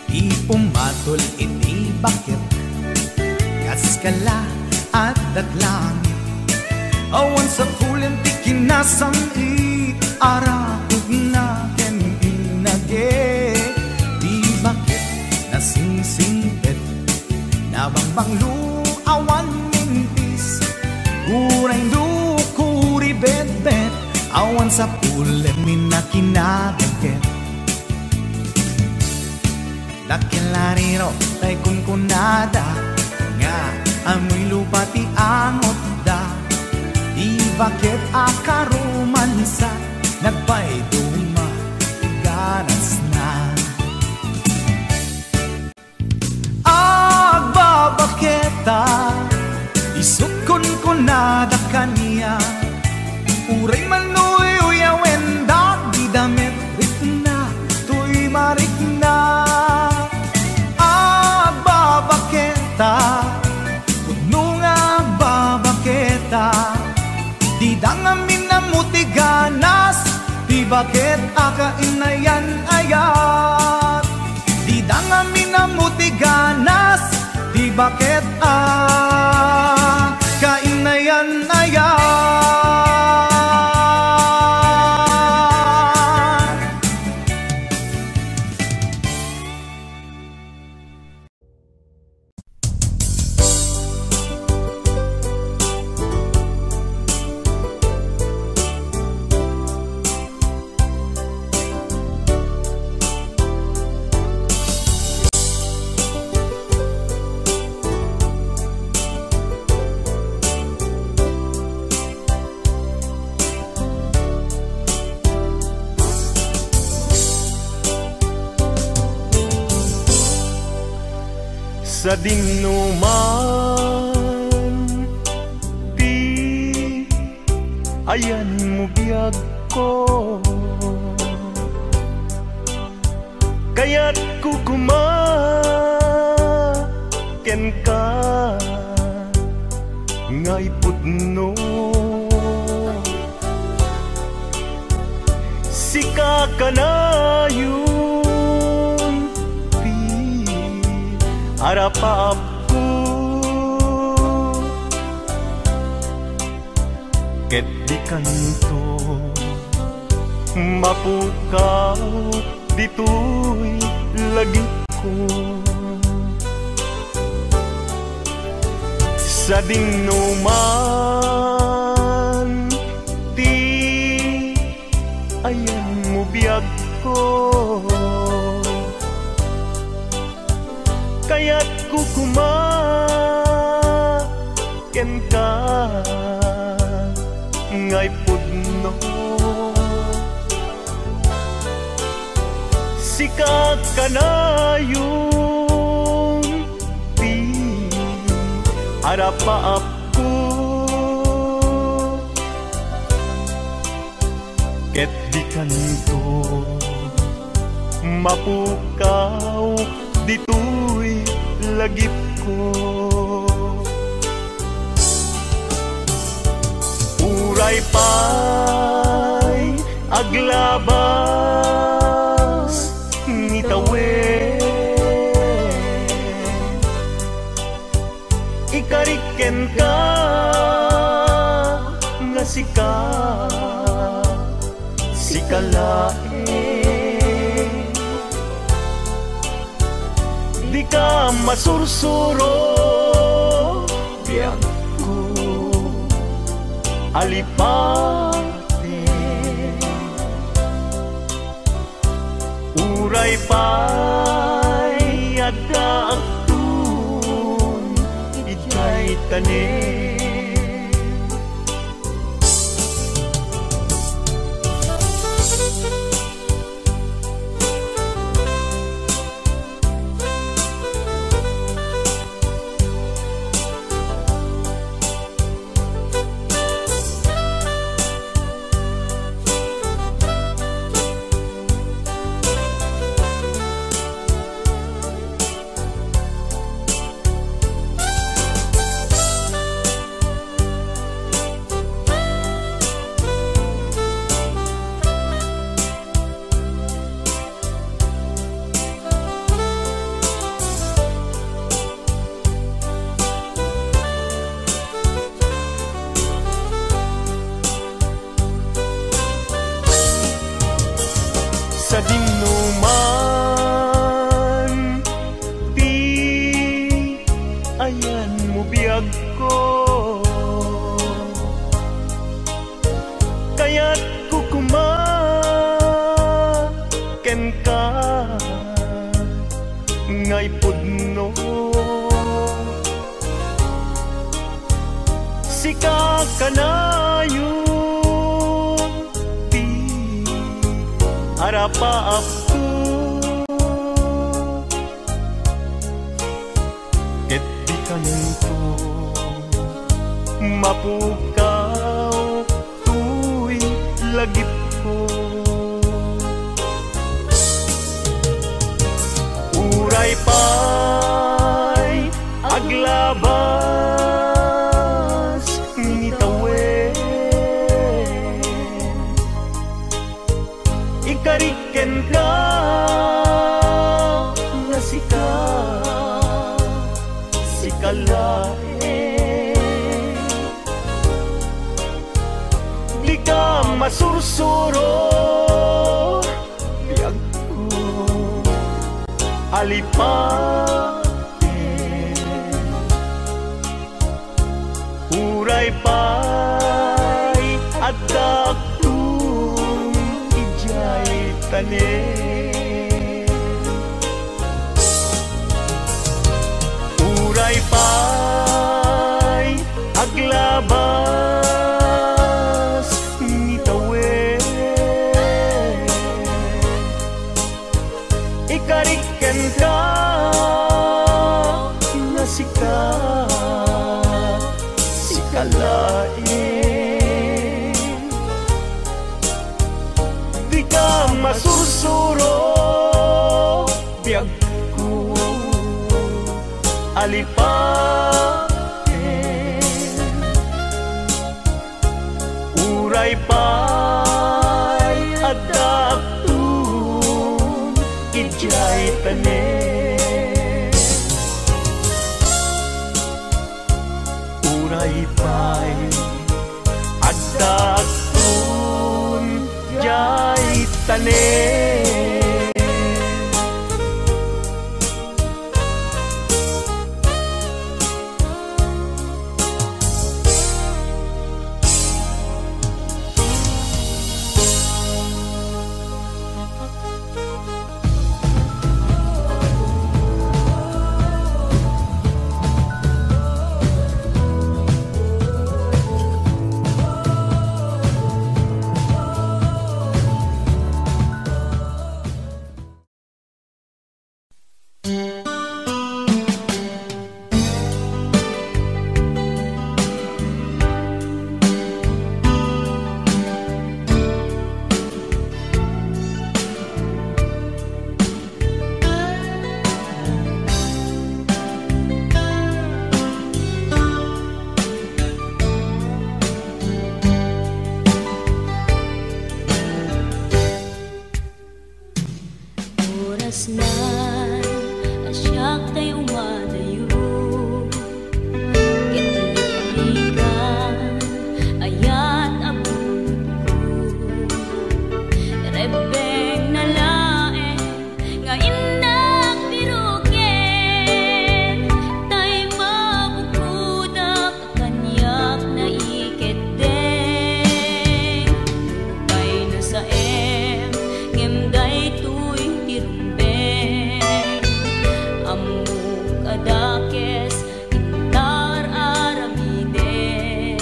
Ti umatol iti baket, kas kala addat langit. Awan sapulem ti kinasam-it, arakupna ken innage. Ti baket nasingsingpet, nabangbanglo awan mintis. Uray no kuribetbet, awan sapulem inna kinagaget. Dakkel a riro tay kunkunada nga ammoy lupa ti angotda. Ti baket a karomansa, nagpayduma ti ganasna. Agbabaketa, isut' kunkunada kaniak, uray man uyuyawendak, dida met rikna toy marikna. Agbabaketa, pudno nga agbabaketa, dida ngamin ammo ti ganas, ti baket a kainayan-ayan. Dida ngamin ammo ti ganas, ti baket a kainayan-ayan. Sadingno man ti ayanmo biagko. Kayatko koma kenka nga ipudno. Sika kanayon ti arapaapko. Ket dikanto mapukaw ditoy lagipko. Sadingno man ti ayanmo biagko. Kayatko koma kenka nga ipudno. Sika kanayon ti arapaapko. Ket Dikanto mapukaw ditoy lagipko. Uray pay aglabas ni tawen, ikarik kenka nga sika, sika laeng. Dika masursuro, biagko, alipate. Uray pay adda agtun idiay tanem. Sadingno man ti ayanmo, biagko, kayatko koma kenka nga ipudno. Sika kanayon ti arapaapto, ket dikanto mapukaw toy lagipko. Uray pay aglabas ni tawen, ikarik kenka nga sika, sika laeng. Dika masursuro, biagko, alipate. Uray pay adda agtun idiay tanem. Uray pay aglabas ni tawen, ikarik kenka nga sika, sika laeng. Dika masursuro, biagko, alipate. Uray pay adda agtun idiay tanem. Uray pay adda agtun idiay tanem. Nay, a siak tay umadayo, ket liplikan, ayat a bunotko. Rebbengna laeng nga innak biroken, tay mabukodak kaniak naikeddeng. Nupay nasaem, ngem daytoy ti rumbeng. Ammok a dakes, intar aramiden.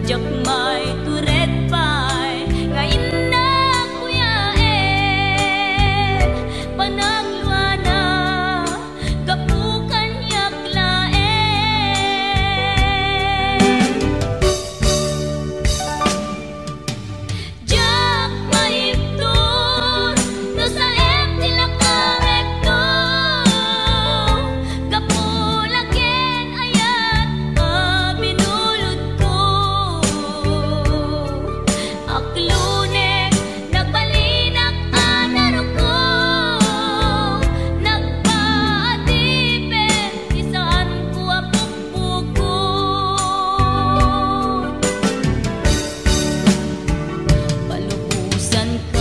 Diak maitured pay nga innak kuyaen. Panagluana, gapu kaniak laeng. Diak maibtur no saem ti lakangekto, gapu la ken ayat a binulodko. Aklunek, nagbalinak a naruko, nagpaadipen ti saanko a pukpukot. Palubosanko